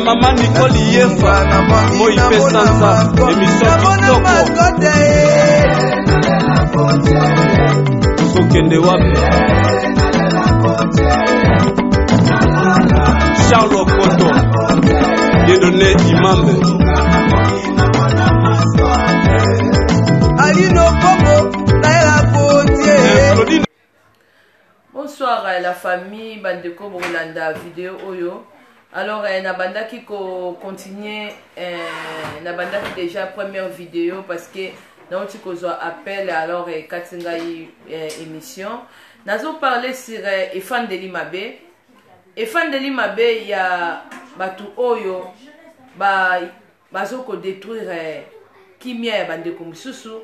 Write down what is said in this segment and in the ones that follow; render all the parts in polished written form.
Mama Nicole Yefa, moi mpe sanza, émission kitoko. Tokende wapi? Charles Okoto, Dieudonné Imambe. Alino Kongo, naela Gauthier. Bonsoir eh, la famille bandeko bokolanda video oyo alors eh, nabandaki ko continuer eh, nabandaki déjà première vidéo parce que nauti kozwa appel alors ekati eh, ngai eh, émission nazo parler sur eh, efandeli mabe efandeli mabe ya bato oyo ba bazo ko détruire eh, kimia ya bandeko mosusu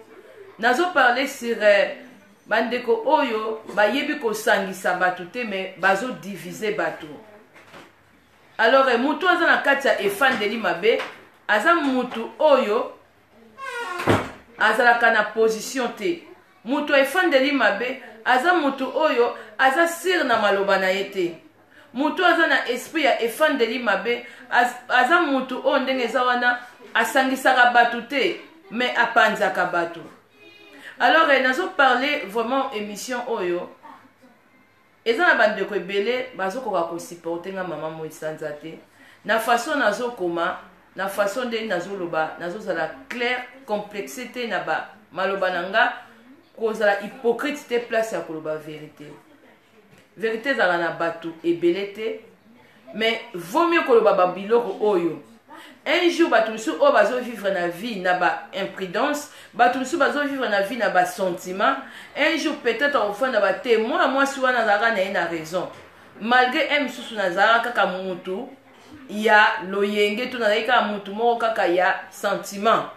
nazo parler sur eh, bandeko oyo bayebi kosangisa bato te me bazo divise bato alors eh, motu aza na kati ya efandeli mabe aza motu oyo azalaka na position te moto ya efandeli mabe aza motu oyo aza sire na maloba na ye te Mutu aza na esprit ya efandeli mabe aza mutu oyo ndenge eza wana asangisaka batu te mais apanzaka batu alors eh, nazo parler vraiment émission oyo eza na bandeko ebele bazokoka kosupporte nga mama moi sanza te na façon nazokoma na façon ndenge nazoloba nazozala claire complexe te na ba maloba na nga kozala hypocrite te place ya koloba verité Verite ezalaka na batu ebele te mais vaut mieux koloba ba biloko oyo un jour bato mosusu oyo bazo vivre na vie na ba imprudence bato mosusu bazo vivre na vie na ba sentiment un jour peut-être akofanda ba te mwana mwasi wana azalaka na ye na raison malgré un mosusu nazalaka kaka mutu ya loyenge to nazalaki kaka mutu moko kaka ya sentiment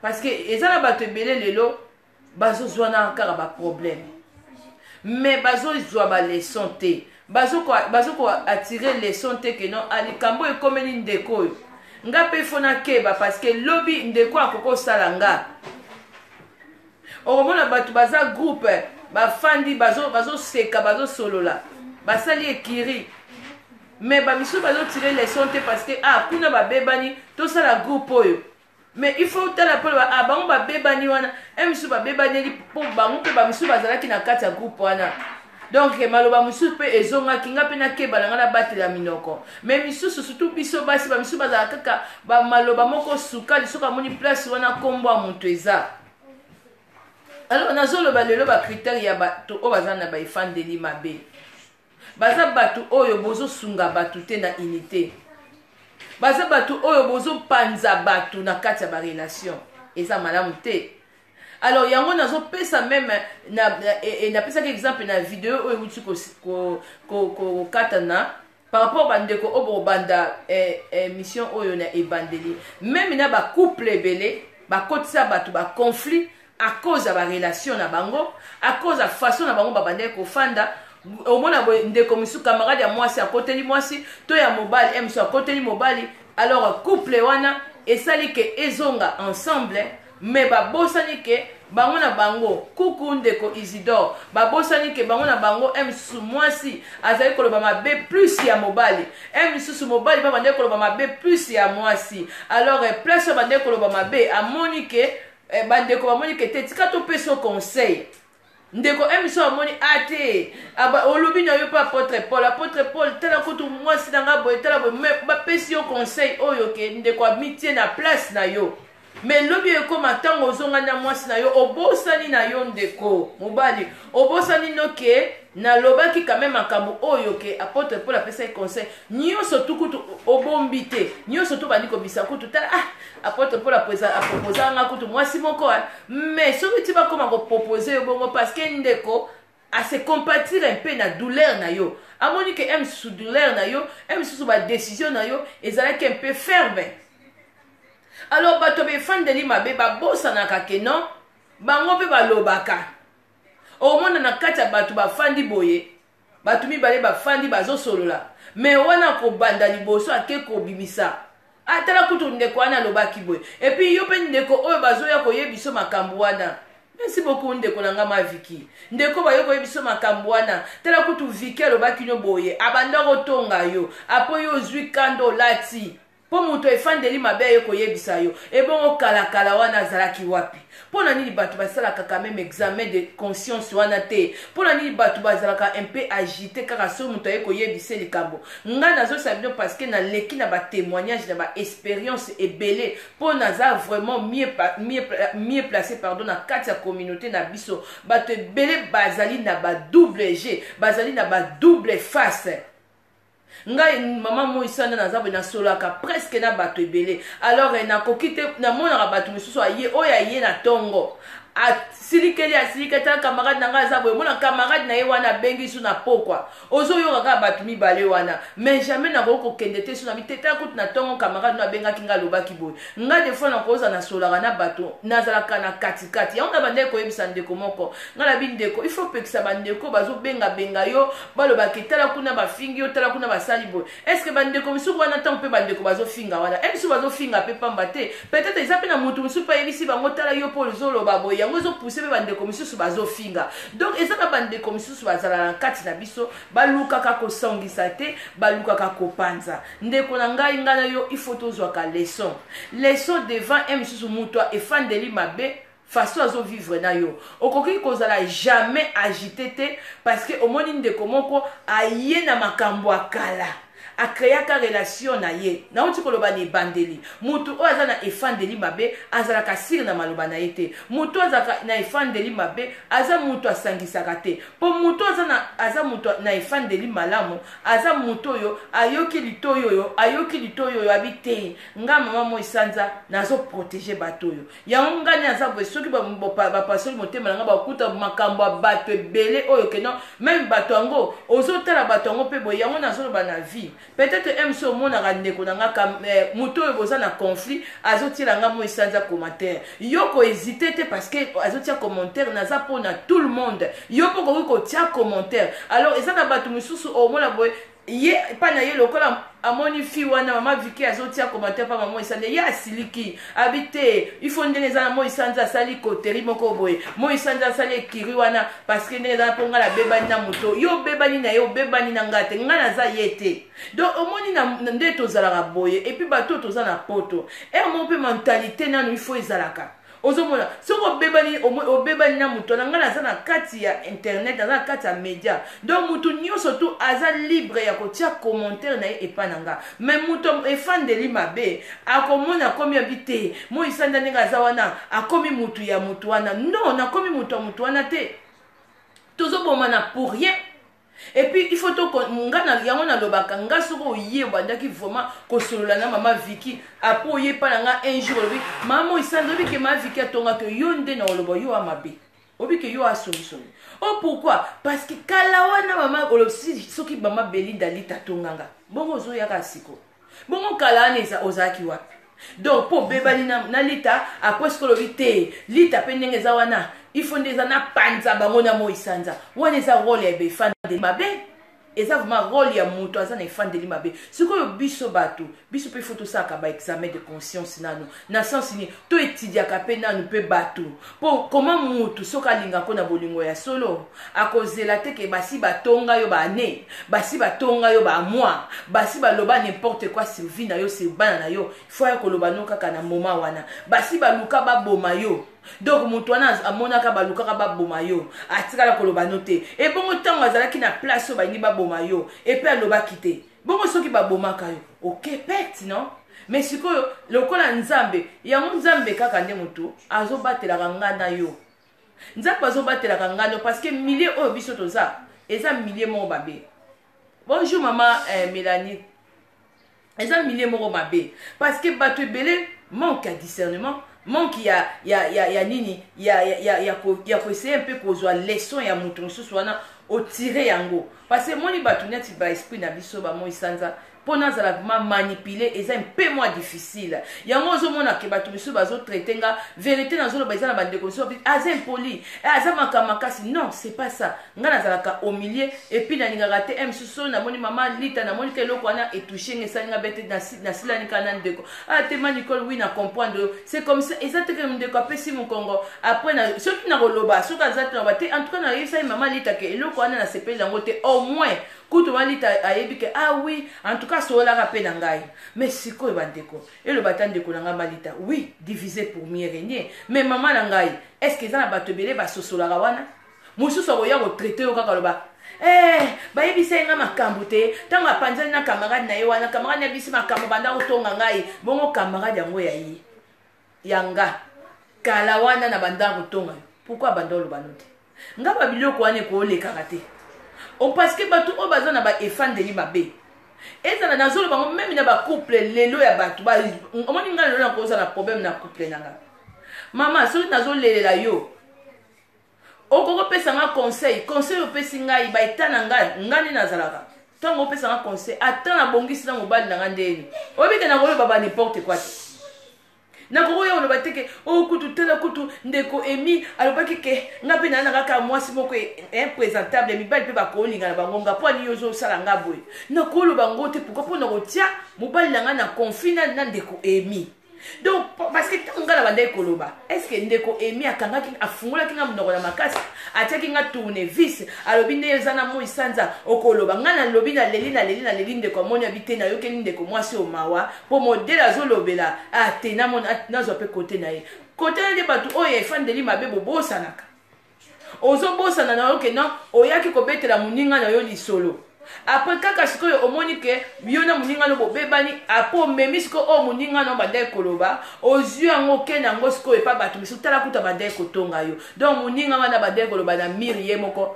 parce que eza na bato ebele lelo bazozwana kaka ba problème mais bazozwa ba leçon te bazo ko attire leçon te ke non ah, likambo ekomeli ndeko oyo nga mpe fo nakeba parce que lobi ndeko akoki kosala nga okomona bato baza groupe bafandi bazoseka bazo bazosolola basali ekiri mais bamisusu bazotire leçon te parce que ah kuna babebani tosala groupe oyo mais il faut otala mpo loba ah bango babebani wana e mosusu babebaneli mpo bango mpe bamisusu bazalaki na kati ya groupe wana donc maloba mosusu mpe ezongaki nga mpe nakeba na nga nabatela minoko mais misusu surtout biso basi bamisusu bazala kaka bamaloba moko sukali soki amoni place wana nkombo ya moto eza alors nazoloba lelo bacritère ya bato oyo baza na baefandeli mabe Baza batu oyo bozo sunga batu te na unite. Baza batu oyo bozo panza batu na kati ya ba relation. Eza malamu te. Alors yango nazo pesa meme na e, e, napesaki exemple na video oyo euti ko ko ko katana par rapport bandeko oyo bokobanda eh, eh, mission oyo na ebandeli meme na bacouple ebele bakotisa bato baconflit à cause ya barelation na bango à cause ya façon na bango babandaki kofanda omona boye ndeko mosusu camarade ya mwasi akoteli mwasi to ya mobali e mosusu akoteli mobali alors couple wana esali ke ezonga ensemble mais babosani ke bango na bango kuku ndeko isidore babosani ke bango na bango e mosusu mwasi azali koloba mabe plus ya mobali e mosusu mobali mpe abandaki koloba mabe plus ya mwasi alors eh, place oyo abandaki koloba mabe amoni ke eh, bandeko bamoni ke te tika topesa yo conseil ndeko emiso amoni a ah, te olobi na yo mpe apôtre paul apôtre paul tala kutu mwasi na ngai boye tala boye me bapesi yo conseil oyo ke ndeko amitie na place na yo me lobi ekoma ntango ozonga na mwasi na yo obosani na yo ndeko mobali obosani no ke nalobaki kame makambo oyo ke apôtre paul apesaki conseil nyonso tu kutu obombi te nyonso tu bandi kobisa kutu tala ah apôtre paul aproposa nga kutu mwasi moko eh. mais soki ti bakoma kopropose yo bongo parce que ndeko ase compatir un peu na douleur na yo amoni ke m susu douleur na yo m susu badécision na yo ezalaki un peu ferme alors bato befandeli mabe babosanaka ke non bango mpe balobaka omona na kati ya bato bafandi boye Bato mibale bafandi bazosolola me wana akobanda liboso ake kobimisa atala ah, kutu ndeko wana alobaki boye epuis yo mpe ndeko oyo bazoya koyebiso makambo wana. Merci beaucoup ndeko na nga ma Vicky. Ndeko bayo koyebi biso makambo wana. Tala kutu Vicky alobaki no boye, abanda kotonga yo. Apo yo ozwi kanda olati. Mpo moto efandeli mabe aye koyebisa yo. Ebongo kala kala wana azalaki wapi? Mpo na nini bato basalaka quand même examen de conscience wana te? Mpo na nini bato bazalaka un peu agite kaka soki moto aye koyebisa likambo? Nga nazosala bino parce que naleki na ba témoignage na ba expérience ebele mpo naza vraiment mieux placé, pardon, na kati ya communauté na biso. Bato ebele bazali na ba double G, bazali na ba double face. Ngai mama moi sana naza boye, nasolaka presque na bato ebele. Alors nakoki te, namonaka bato mosusu aye oyo aye na ntongo, asilikeli, asilikeli. Tala camarade na ngai aza boye, omona camarade na ye wana abengi su na pokwa, ozoyoka kaka bato mibale wana. Mais jamais nakoki kokende te so na bi te. Tala kutu na ntongo camarade no abengaki ngai, alobaki boye. Ngai des fois nakoza nasolaka na bato, nazalaka na katikati. Yango na bandaki koyebisa ndeko moko, ngai nabi: ndeko, il faut pekisa bandeko bazobengabenga yo, balobaki: tala kuna bafingi yo, tala kuna basali boye. Est ce que bandeko misusu wana, ntango mpe bandeko bazofinga wana, e misusu bazofinga mpe pamba te, peut-être eza mpe na motu mosusu mpe ayebisi bango: tala yo mpo ozoloba boye. Yango ezopousse mpe bandeko misusu bazofinga. Donc eza na bandeko misusu bazala na kati na biso, balukaka kosangisa te, balukaka kopanza. Ndeko na ngai, ngai na yo, il faut tozwaka leçon devant e misusu moto efandeli mabe, façon azovivre na yo. Okoki kozala jamais agité te parce que omoni ndeko moko aye na makambo ya kala, akreaka relation na ye. Nauti koloba na ebandeli, motu oyo aza na efandeli mabe azalaka sûr na maloba na ye te. Motu oyo azalaka na efandeli mabe aza motu asangisaka te, mpo motu aza motu na efandeli malamu, aza motu oyo ayoki litoi oyo, ayoki litoi oyo, abi te: nga mama moi sanza nazoprotéger bato oyo. Yango ngani aza boye, soki bapasoli motema na nga, bakuta makambo ya bato ebele oyo keno même bato yango ozotala bato yango mpe boye. Yango nazoloba na vie, peut-être mc omonaka ndeko na nga, moto oyo boza na conflit, azotiela nga moi sanza commentaire, yo kohésite te parce que azotia commentaire. Naza mpona tout le monde, yo mpo koki kotia commentaire. Alors eza na bato mosusu omona boye, ye mpa na ye lokola amoni fi wana mama Viki azotia commentaire mpa mama Isanza, ye asiliki, abi te: il faut ndenge eza na moi Isanza asali koteri moko boye, moi Isanza asali ekiri wana, parce que ndenge eza na mpo ngai nabebani na moto. Yo obebani na ye, obebani na ngai te, ngai naza ye te. Donc omoni nde tozalaka boye. Et puis bato oyo toza na poto, ere moko mpe mentalité nanu il faut ezalaka. Ozomona soki obebani, obebani na moto na ngai, naza na kati ya internet, naza na kati ya média, donc motu nyonso tu aza libre ya kotia commentaire na ye epai na nga. Mais moto efandeli mabe akomona akomi, abi te: moisanda ndenge aza wana, akomi motu ya motu wana. Non, nakomi motu ya motu wana te. Tozobomana pour rien. Et puis il faut to nga na yango nalobaka nga, soki oye obandaki vraiment kosolola na mama Viki, après oye epa na nga un jour, olobi: mama Oisanza, oyebi ke mama Viki atongaki yo, nde na oloba yo a mabe, oyebi ke yo asongisongi o. Pourquoi? Parce que kala wana mama olobi, soki mama Belinda Lita atonganga bongo, ozoyaka siko bongo, kala wana ozalaki wapi? Donc mpo obebani na Lita, après soki olobi te: Lita mpe ndenge eza wana, ifo nde eza napanza bango na moi sanza wana, eza rôle ya befandeli mabe, eza vraiment rôle ya moto aza na efandeli mabe. Sikoyo biso bato, biso mpe faut tosalaka baexamen de conscience nanu. Na sens nini? Toetidiaka mpe nanu mpe bato, mpo koma motu soki alingako na bolingo ya solo, akozela te ke basi batonga yo baane, basi batonga yo bamois, basi baloba n'importe quoi sur vie na yo, sur bana na yo. Faut ya koloba no kaka na moment wana basi baluka baboma yo. Donc moto wana amonaka balukaka baboma yo, atikala koloba no te. Ebongo ntango azalaki na place oyo balingi baboma yo, epe alobaki te. Bongo soki babomaka yo, ok, pete non. Mais sikoyo lokola Nzambe, yango Nzambe kaka nde moto azobatelaka nga na yo, Nzambe azobatelaka nga no, parce que milieu oyo biso toza eza milieu moko mabe. Bonjour mama Mélanie. Eza milieu moko mabe parce que bato ebele manque ya discernement, manque ya nini, ya koessayer mpe kozwa leçon ya moto mosusu wana, otire yango. Parce que moni bato neti ba esprit na biso ba moi sanza mpo nazala vraiment manipule eza mpe mwa difficile. Yango ozomona ke bato misusu bazotraite nga verité, nazoloba eza na bandeko misusu aza impoli, aza makambo makasi. Non, c'est pas ça. Nga nazalaka au milieu et puis nalingaka te misusu. Soki namoni mama Lita, namoni ka eloko wana etouche nga, esali nga bete, nasilani kaka na ndeko. Ah te, ma Nicole, oui, na comprendre. C'est comme ça, eza te ke ndeko apesi mokongo. Après na soki nakoloba, soki aza te, naloba te. En tout cas nayebisaki mama Lita ke eloko wana nasepeli yango te. Au moins kutu mama Lita ayebi ke ah oui, en tout cas asololaka mpe na ngai. Mais sikoyo bandeko eloba ata ndeko na ngai Malita, oui, diviser pour mieux régner. Mais mama na ngai, est ce que eza na bato ebele basosolaka wana? Mosusu akoya kotraite yo kaka, aloba: "Eh, bayebisa ye nga makambo te." Ntango apanzani na camarade na ye wana, camarade na bisi makambo banda kotonga ngai bongo, camarade yango ya ye yanga kala wana na banda kotonga yo, pourquoi banda oloba no te? Nga babiloko wana ekoolekaka te, parce que bato oyo baza na baefandeli mabe ezala, nazoloba ngo même na bacouple lelo ya bato. Omoni ngai lelo nakozala na problème na couple na nga, mama, soki nazolelela yo, okoki opesa nga conseil. Conseil opesi ngai, baeta na ngai, ngai nde nazalaka. Ntango opesa nga conseil, ata nabongisi na mobali na nga ndeni, oyebi ke nakoyeba ba n'importe quoi te. Nakoki oya oloba te ke oyo kutu tala kutu ndeko Emi alobaki ke nga mpe naa na kaka mwasi moko imprésentable, mibali mpe bakolinga na bango nga, mpo ani yo ozosala nga boye? Nakoloba ngo te. Pourquoi? Mpo na kotia mobali na ngai na conflit na ndeko Emi. Donc parce que ntango ngai na bandaki koloba, est ce que ndeko Emi akangaki, afungolaki nga monoko na makasi, atiaki nga tournevis, alobi nde eza na moi sanza okoloba? Ngai nalobi, naleli, naleli, naleli. Ndeko amoni abi te, nayokeli ndeko mwasi oyo mawa, mpo modele azolobela ah te, nazwa mpe kote na ye, kote na nde. Bato oyo efandeli mabe bobosanaka, ozobosana na yo ke non, oyaki kobetela moninga na yo lisolo. Après kaka sikoyo omoni ke yo na moninga no bobebani. Après omemi sikoyo oyo moninga no bandaki koloba, ozwi yango, okende yango sikoyo epa bato misusu. Tala kuta bandaki kotonga yo. Donc moninga wana bandaki koloba na mire ye moko,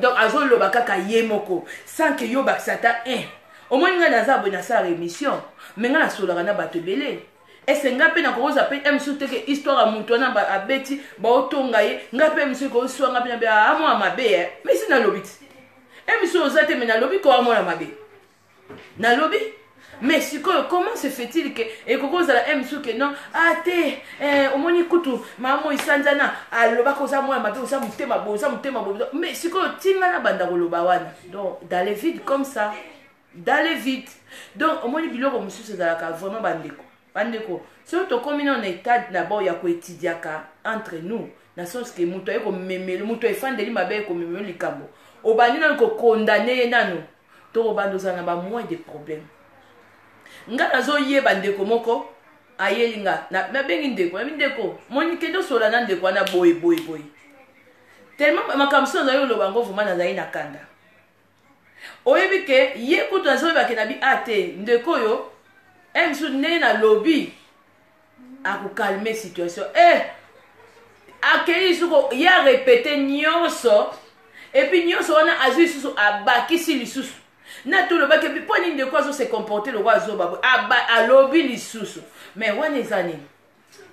donc azoloba kaka ye moko sans ke yo bakisa ata 1. Omoni ngai naza boye, nasala émission, mais ngai nasololaka na bato ebele. Ese ngai mpe nakokozwa mpe mosusu te ke histoire ya motu wana abeti, baotonga ye, ngai mpe mosusu ekoswa ngai mpe nabe amwana mabe. E mais si nalobi ti mosusu oza te, mais nalobi ko amwana mabe, nalobi. Mais sikoyo comment se fait-il ke ekoki kozala mosusu ke non, ah te, omoni kutu mama esanzana alobaka oza mwana mabe, oza motema boye, oza motema boye. Mais sikoyo tinga na banda koloba wana, donc dans le vide comme ça, dans le vide. Donc omoni biloko mosusu ezalaka vraiment, bandeko, bandeko, soki tokómi nano na état d'abord ya koétudiaka entre nous, na sens ke moto aye komemelo, moto efandeli mabe aye komemelo likambo, obandi nano kokondane ye nano, tokobanda ozala na bamoins de problème. Nga nazoyeba ndeko moko ayeli nga, nabengi ndeko, nabi: "Ndeko, moni, kende osola na ndeko wana boye boye boye." Tellement makambo so nazali oloba yango, vraiment nazali na kanda. Oyebi ke ye kutu nazoyeba ke nabi a te, ndeko oyo mosusu ndenge nalobi akokalme situation. Akei lisusu, ye arépéter nyonso, et puis nyonso wana azwi lisusu, abakisi lisusu na tolobaki mpo nini ndeko azose comporter lokwa azoba, alobi lisusu. Mais wana eza nini?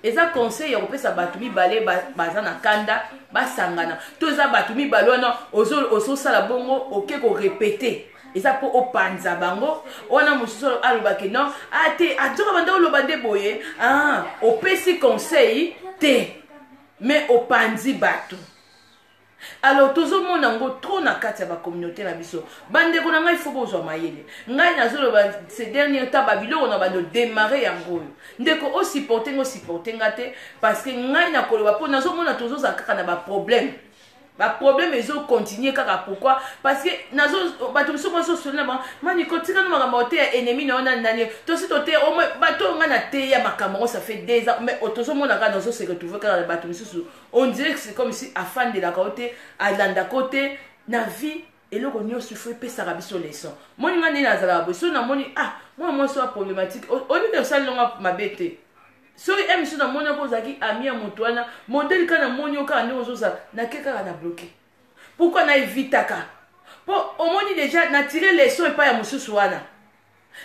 Eza conseil ya kopesa bato mibale baza na kanda basangana, to eza bato mibale wana ozosala bongo, oke korépéter, eza mpo opanza bango wana. Mosusu alobaki non, ate azoka banda oloba nde boye. Ah, opesi conseil te, mais opanzi bato. Alors tozomona yango trop na kati ya bacommunauté na biso. Bandeko na ngai, fo bozwa mayele. Ngai nazoloba, ces dernier temps babiloko na bando démarre yango oyo, ndeko osupporte nga, osupporte nga te, parce que ngai nakoloba mpo nazomona tozozala kaka na baproblème, baproblème ezocontinue kaka. Pourquoi? Parce que nazo bato mosusu bazosoli na bango maniko, tikana makambo te ya ennemi na yo nani nani, tosi tote au moins bato oyo ngai nateya makambo yango, ça fait 2 ans, mais tozomona kaka nazo se retrouve kaka na bato mosusu. On dirait que c'est comme si afandelaka yo te, alandaka yo te na vie. Eloko nyonso ifo epesaka biso leçon. Moni ngai ndenge nazalaka boye, soki namoni ah mwana mwasi oya problématique, oyebi te osalelonga mabe te. Soki mosusu namoni oko ozalaki ami ya moto wana, modele kaka namoni yo kaka ndenge ozozala, nake kaka na bloquer. Pourquoi? Na evitaka mpo omoni déjà na tire leçon epai ya mosusu wana,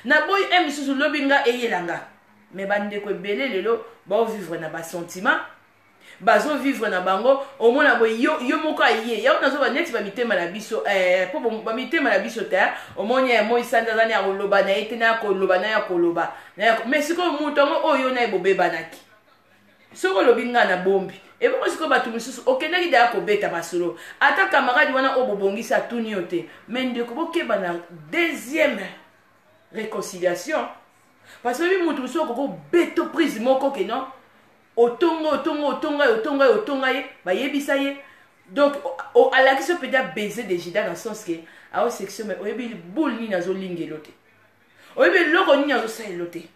naboyi mosusu lobi nga eyela nga. Mais bandeko ebele lelo baovivre na basentiment. Bazovivre na bango, omona boye yo, yo moko aye yango. Nazoba neti bamitema na biso, mpo bamitema na biso te. Omoni moi sanza aza na ya koloba na ye te, na ya koloba, na ya koloba. Mais sikoyo moto yango oyo na ye bobebanaki, soki olobi ngai na bombi ebongo, sikoyo bato mosusu okendaki daya kobeta masolo, ata camarade wana oyo bobongisi atuni yo te. Mais ndeko, bokeba na deuxième réconciliation, parce que oyebi moto mosusu okoki obeto prise moko ke non, otonga, otonga, otonga ye, otonga ye, otonga ye, bayebisa ye. Donc alakisi yo mpenza baiser de Judas, na sens ke aosection, mais oyebi boule nini azolingelo te, oyebi eloko nini azosalelo te.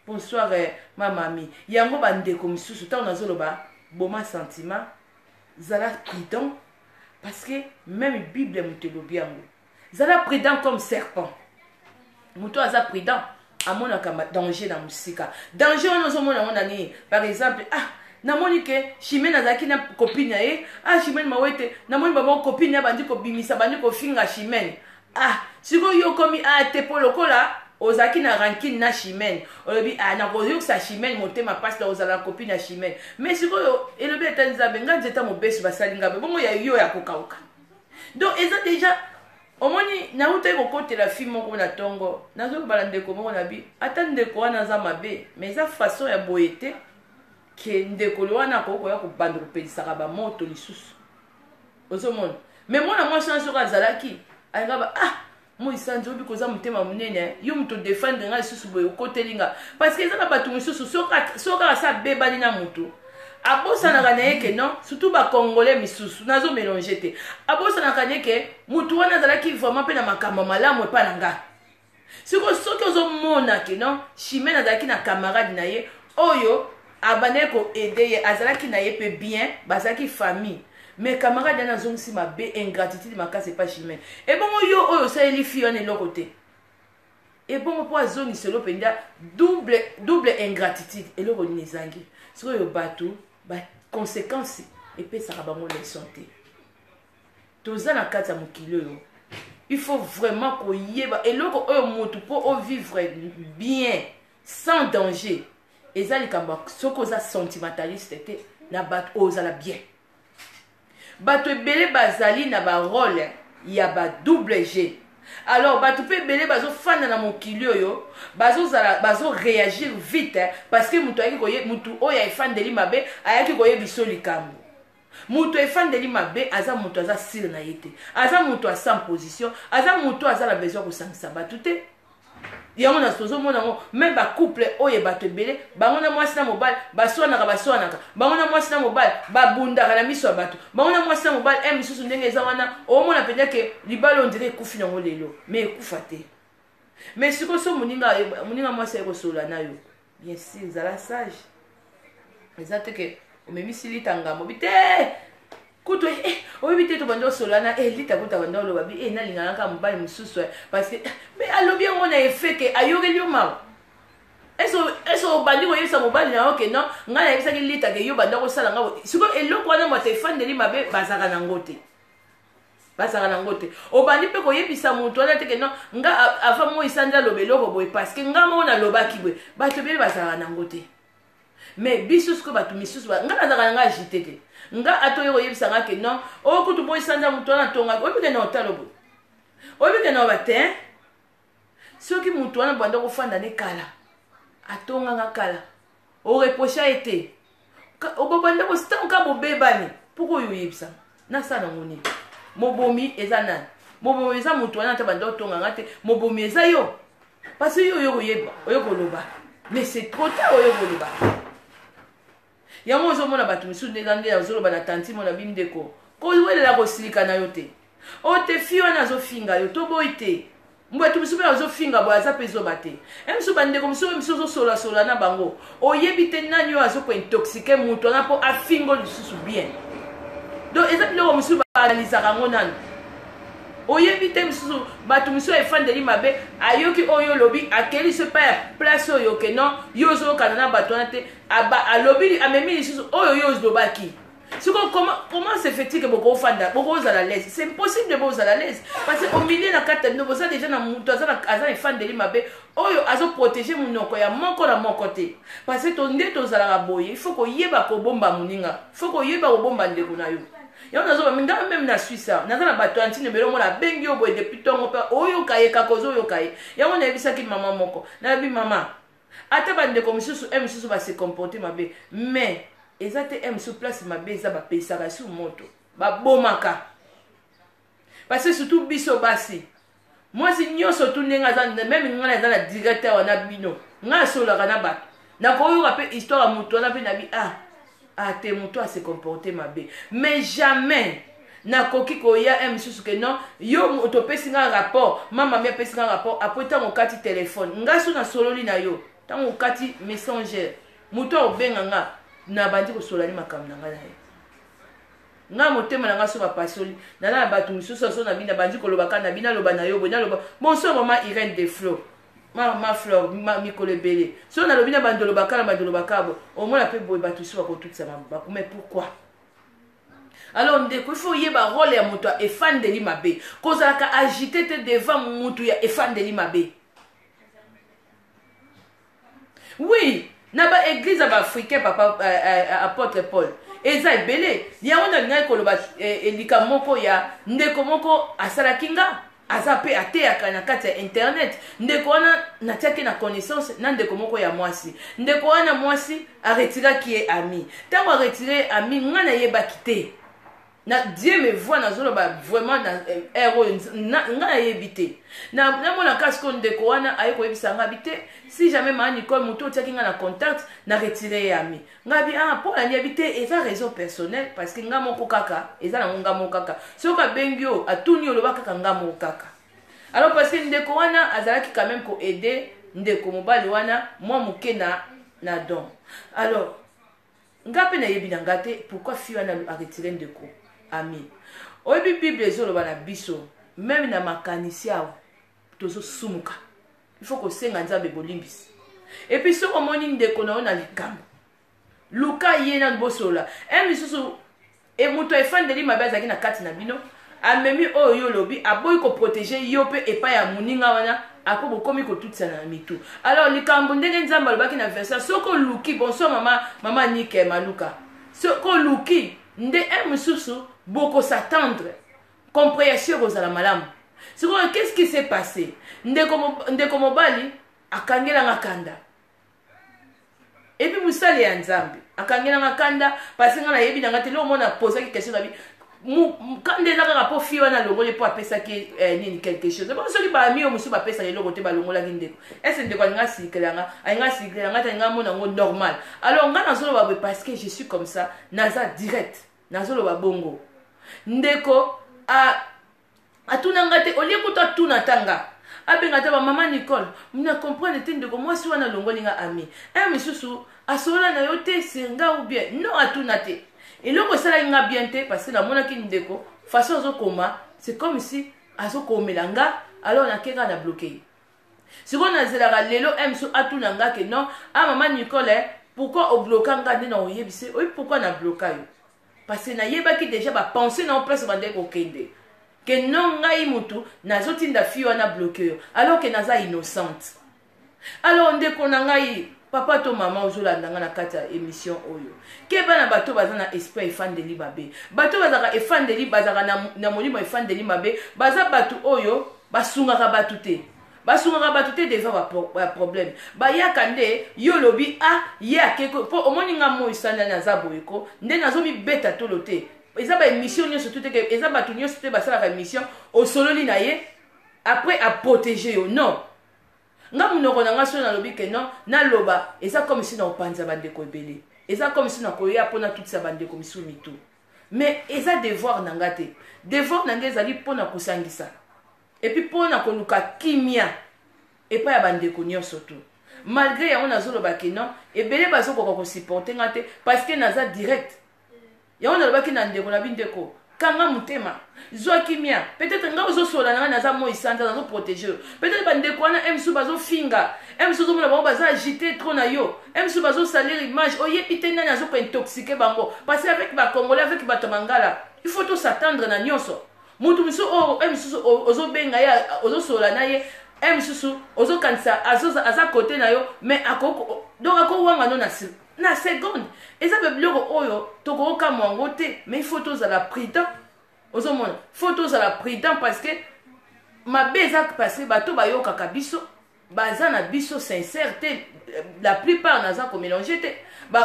Bonsoir, mamami. Yango bandeko misusu, ntango nazoloba boma sentiment, zala prudent, parce que même Bible moto elobi yango: zala prudent comme serpent. Moto aza prudent amonaka danger na mosika. Danger wana ozomona yango na nini? Par exemple, ah, namoni ke Chimene azalaki na copine na ye. Ah, Chimene Mawete, namoni bango copine na bandi kobimisa, bandi kofinga Chimene. Ah, sikoyo yo okomi a te, mpo lokola ozalaki na rancune na Chimene, olobi: ah, nakoyokisa Chimene motema mpasi na kozala na copine ya Chimene. Mais sikoyo elobi ata Nzambe: nga nzeta mobesu, basali ngambe bongo ya yo ya kokauka. Donc eza déjà, omoni, nautaki kokotela fi moko na ntongo, nazolobala ndeko moko na bi, ata ndeko wana aza mabe, mais eza façon ya boye te ke ndeko wana akoki koya kobanda kopelisaka bamoto lisusu. Ozomona, mais mwana mwasi wana, soki azalaki alinga ba: ah, moi sanzi, oyebi koza motema monene, yo moto odefendre nga lisusu boye, okoteli nga. Parce que eza na bato mosusu, soki kaka sa abebani na motu, abosanaka na ye ke non, surtout Bacongolais misusu, nazomélange te, abosanaka na ye ke motu wana azalaki vraiment mpe na makambo malamu epa na nga. Sikoyo soki ozomona ke non, Chimene azalaki na camarade na ye oyo abandaki koaider ye, azalaki na ye mpe bien, bazalaki famille, mais camarade wana azongisi mabe, ingratitude makasi epa Chimene. Ebongo yo oyo osaleli fille wana eloko te, ebongo mpo azongisa elo mpenza double, double ingratitude, eloko nini ezangi? Sikoyo bato, baconséquence epesaka bango leçon te. Toza na kati ya mokili oyo, il faut vraiment koyeba eloko oyo motu mpo ovivre bien sans danger. Eza likambo, soki oza sentimentaliste te na bato, ozala bien. Bato ebele bazali na barôle ya badouble jeu. Alors bato mpe ebele bazofanda na mokili oyo, bazozala, bazoréagir vite, parce que moto ayaki koye, motu oyo efandeli mabe ayaki koyebisa likambo. Moto efandeli mabe aza moto aza sûr na ye te, aza moto aza position, aza moto aza na besoin kosangisa bato te. Yango na tozomona yango même bacouple oyo, bato ebele, bango na mwasi na mobali baswanaka, baswanaka, bango na mwasi na mobali babundaka na miso ya bato, bango na mwasi na mobali e misusu. Ndenge eza wana, omona mpenza ke libala on dirait ekufi nango lelo, mais ekufa te. Mais sikoyo so moninga mwasi aye kosolola na yo, bien sûr ezala sage. Eza te ke omemisi lita ngambo bi te kutu, oyebi te, tobandi osolola na lita kutu, abandi oloba bi nalingaka kaka mobali mosusu, parce que, mais alobi yango na effet ke ayokeli yo mawa. Ese obandi koyebisa mobali na yo ke non, ngai nayebisaki lita ke yo banda kosala nga. Sikoyo eloko wana, moto efandeli mabe bazalaka nango te, bazalaka nango te. Obandi mpe koyebisa moto wana te ke non, nga avant moi esandi aloba eloko boye, parce que nga moko nalobaki boye. Bato ebele bazalaka nango te. Mais biso sikoyo bato misusu, nga nazalaka na nga agité te. Nga ata oyo koyebisa nga ke non, oyo kutu boye sanza moto wana atongaki, oyebi ke na otalo boye, oyebi ke na oba te. Soki moto wana banda kofanda ne kala, atonganga kala, oreprocha ye te, obobanda ntango ka bobebani, mpo oyo oyebisanga nasala nango nini? Mobomi eza nani? Mobomi eza moto wana ata banda otonganga te. Mobomi eza yo, parce que yo oyo koyeba, oyo koloba, mais c'est trop tard. Oyo koloba yango, ozomona bato misusu ndenge nde azoloba na tanti mo na bindeko, kowelela kosilika na yo te. Oyo te, fi wana azofinga yo, toboyi te. Bato mosusu mpe azofinga boye, aza mpe zoba te. E mosusu, bandeko mosusu oyo mosusu ozosolasola na bango, oyebi te nani oyo azokointoxiquer moto wana mpo afingo lisusu bien. Donc eza biloko mosusu baanalizaka yango nanu, oyebi te. Mosusu, bato mosusu efandeli mabe, ayoki oyo olobi, akeli so epai ya place oyo ke non, yo ozokana na bato wana te, alobi, amemi lisusu oyo yo olobaki. Sikoyo comment se fait-il que bokofanda, bokozala l'aise? C'est impossible bozala l'aise, parce que au milieu na kati ya bino boza déjà na moto aza na efandeli mabe oyo azoprotege monoko ya moko na moko te. Parce que nde tozalaka boye, il faut koyeba kobomba moninga, il faut koyeba kobomba ndeko na yo. Yango nazoba nga même na Suisse awa, naza na bato ya ntina ebele. Omona abengi yo boye depuis ntongo mpe oyoka ye kaka, ozoyoka ye. Yango nayebisaki mama moko, nayebi mama, ata bandeko mosusu e mosusu base comporte mabe, mais eza te e mosusu place mabe eza, bapesaka su moto, babomaka. Parce que surtout biso basi, mwasi nyonso tu ndenge aza, même ngai naza na direct awa na bino, ngai asololaka na bato, nakoyoka mpe histoire ya moto wana mpe nabi ah ah te, moto ase comporte mabe, mais jamais nakoki koya un mosusu ke non, yo moto opesi nga rapport, mama mi apesi nga rapport. Après, ntango okati telefone, nga so nasololi na yo, ntango okati messenger, moto akobenga nga, nabandi kosolola ni makambo na ngai na ye. Nga motema na nga so bapasoli, naza na bato mosusu aso na bino, nabandi koloba kaka na bino, naloba na yo boye, naloba bonsoir mama Irene de Flo, ma Flore, mikolo ebele. So nalobi na bandi olobaka na bandi olobaka bo, omona mpe boye bato mosusu bakotutisa mabaku. Mais pourquoi alors, ndeko? Il faut oyeba rôle ya moto ya efandeli mabe. Kozalaka agité te devant motu ya efandeli mabe. Oui, na baéglise ya baafricain, papa apôtre Paul, eza ebele. Yango nalingaki koloba elika moko ya ndeko moko asalaki nga, aza mpe ateyaka na kati ya internet. Ndeko wana natiaki na connaissance na ndeko moko ya mwasi. Ndeko wana mwasi aretiraki ye ami. Ntango aretire ye ami, nga nayebaki te. Na Dieu me voit, nazoloba vraiment na heure oyo, nga nayebi te. Namona kasi ko ndeko wana aye koyebisa nga bi te, si jamais maa Nicole, moto otiaki nga na contact, na retire ye ami. Nga bi ah, mpo na yebi te, eza raison personnelle, parce que nga moko kaka, eza nango nga moko kaka. Soki abengi yo, atuni, oloba kaka nga moko kaka. Alors, parce que ndeko wana azalaki quand même koaider ndeko mobali wana mwa moke na don. Alors nga mpe nayebi na nga te pourquoi fille wana aretire ndeko ami. Oyebi, Bible ezoloba na biso, même na makanisi awa tozosumuka, il faut kosenga Nzambe bolimbisi. Et puis soki omoni ndeko na yo na likambo, luka ye nanu, bosolola. E misusu e moto efandeli mabe azalaki na kati na bino, amemi oyo yo olobi, aboyi koprotege yo mpe epai ya moninga wana, ako bokomi kotutisana na mitu. Alors likambo ndenge Nzambe alobaki na verset, soki oluki, bonsoir mama Nike Maluka, soki oluki nde un mosusu, bokos'entendre, compréhension ekozala malamu. Sikoyo, qu'est-ce qui s'est passé? Ndeko mobali akangelanga kanda, et puis mosali ya Nzambe akangelanga kanda, parce nga nayebi na nga te. Loko mona posaki question na bi, kanda eza kaka mpo fille wana alongoli, mpo apesaki nini, quelque chose. Bon, soki baami oyo mosusu bapesaka eloko te, balongolaki ndeko ese, ndeko alinga asikelanga, alinga asikelanga te, alinga amona yango normal. Alors nga nazoloba boye parce que je suis comme ça, naza direct, nazoloba bongo. Ndeko atuna nga te, olie kutu atuna ata nga, abenga ata bamama Nicole, na comprendre te, ndeko mwasi wana alongoli nga ami, un misusu asolola na yo te, c'est nga ou bien non, atuna te. Eloko esalaki nga bien te, parce que namonaki ndeko façon azokoma, c'est comme si azokomela nga. Alors nake kaka na bloquer ye. Sikoyo nazelaka lelo m so atuna nga ke non, ah mama Nicole, pourquoi obloka nga? Nde na oyebise oyebi pourquoi na bloka yo, parce que nayebaki déjà bapense na place bandeki kokende ke non, ngai mutu nazotinda fille wana bloque yo, alors ke naza innocente. Alors ndeko na ngai, papa to mama, ozolanda ngai na kati ya émission oyo, ke bana bato baza na esprit efandeli mabe, bato bazalaka efandeli, bazalaka na molimo efandeli mabe, baza bato oyo basungaka bato te, basungaka bato te devant baproblème. Bayaka nde yo olobi ah, ye akeko mpo omoni nga moi sandani aza boye ko nde nazomibeta tolo te. Eza baémission nyonso tu te ke eza bato nyonso te basalaka émission, osololi na ye, après aprotege yo. Non, nga monoko na nga, soki nalobi ke non, naloba, eza comme si na kopanza bandeko ebele, eza comme si nakoya mpo natutisa bandeko misusu mitu. Mais eza devoir na nga te. Devoir na nga ezali mpona kosangisa, et puis mpona koluka kimia epai ya bandeko nyonso tu. Malgré yango, nazoloba ke non, ebele bazokoka kosupporte nga te, parce que naza direct. Yango nalobaki na ndeko na bindeko. Kanga motema, zwa kimia. Peut-être nga ozosola na nga, naza moi sanza, nazoprotéger yo. Peut-être bandeko wana msu bazofinga, msu ozomona bango baza agité trop na yo, msu bazosalir image. Oyebi te nani azokointoxiquer bango, parce que avec Bacongolais, avec bato mangala, il faut tos'attendre na nyonso. Mutu mosusu oyo mosusu ozobenga ye, ozosola na ye, mosusu ozokanisa aza kote na yo, mais donc akowanga no na seconde. Eza mpe biloko oyo tokokamwa yango te, mais il faut tozala prudent. Ozomona, faut tozala prudent, parce que mabe eza, parce que bato bayokaka biso baza na biso sincère te. La plupart, naza komélanger te,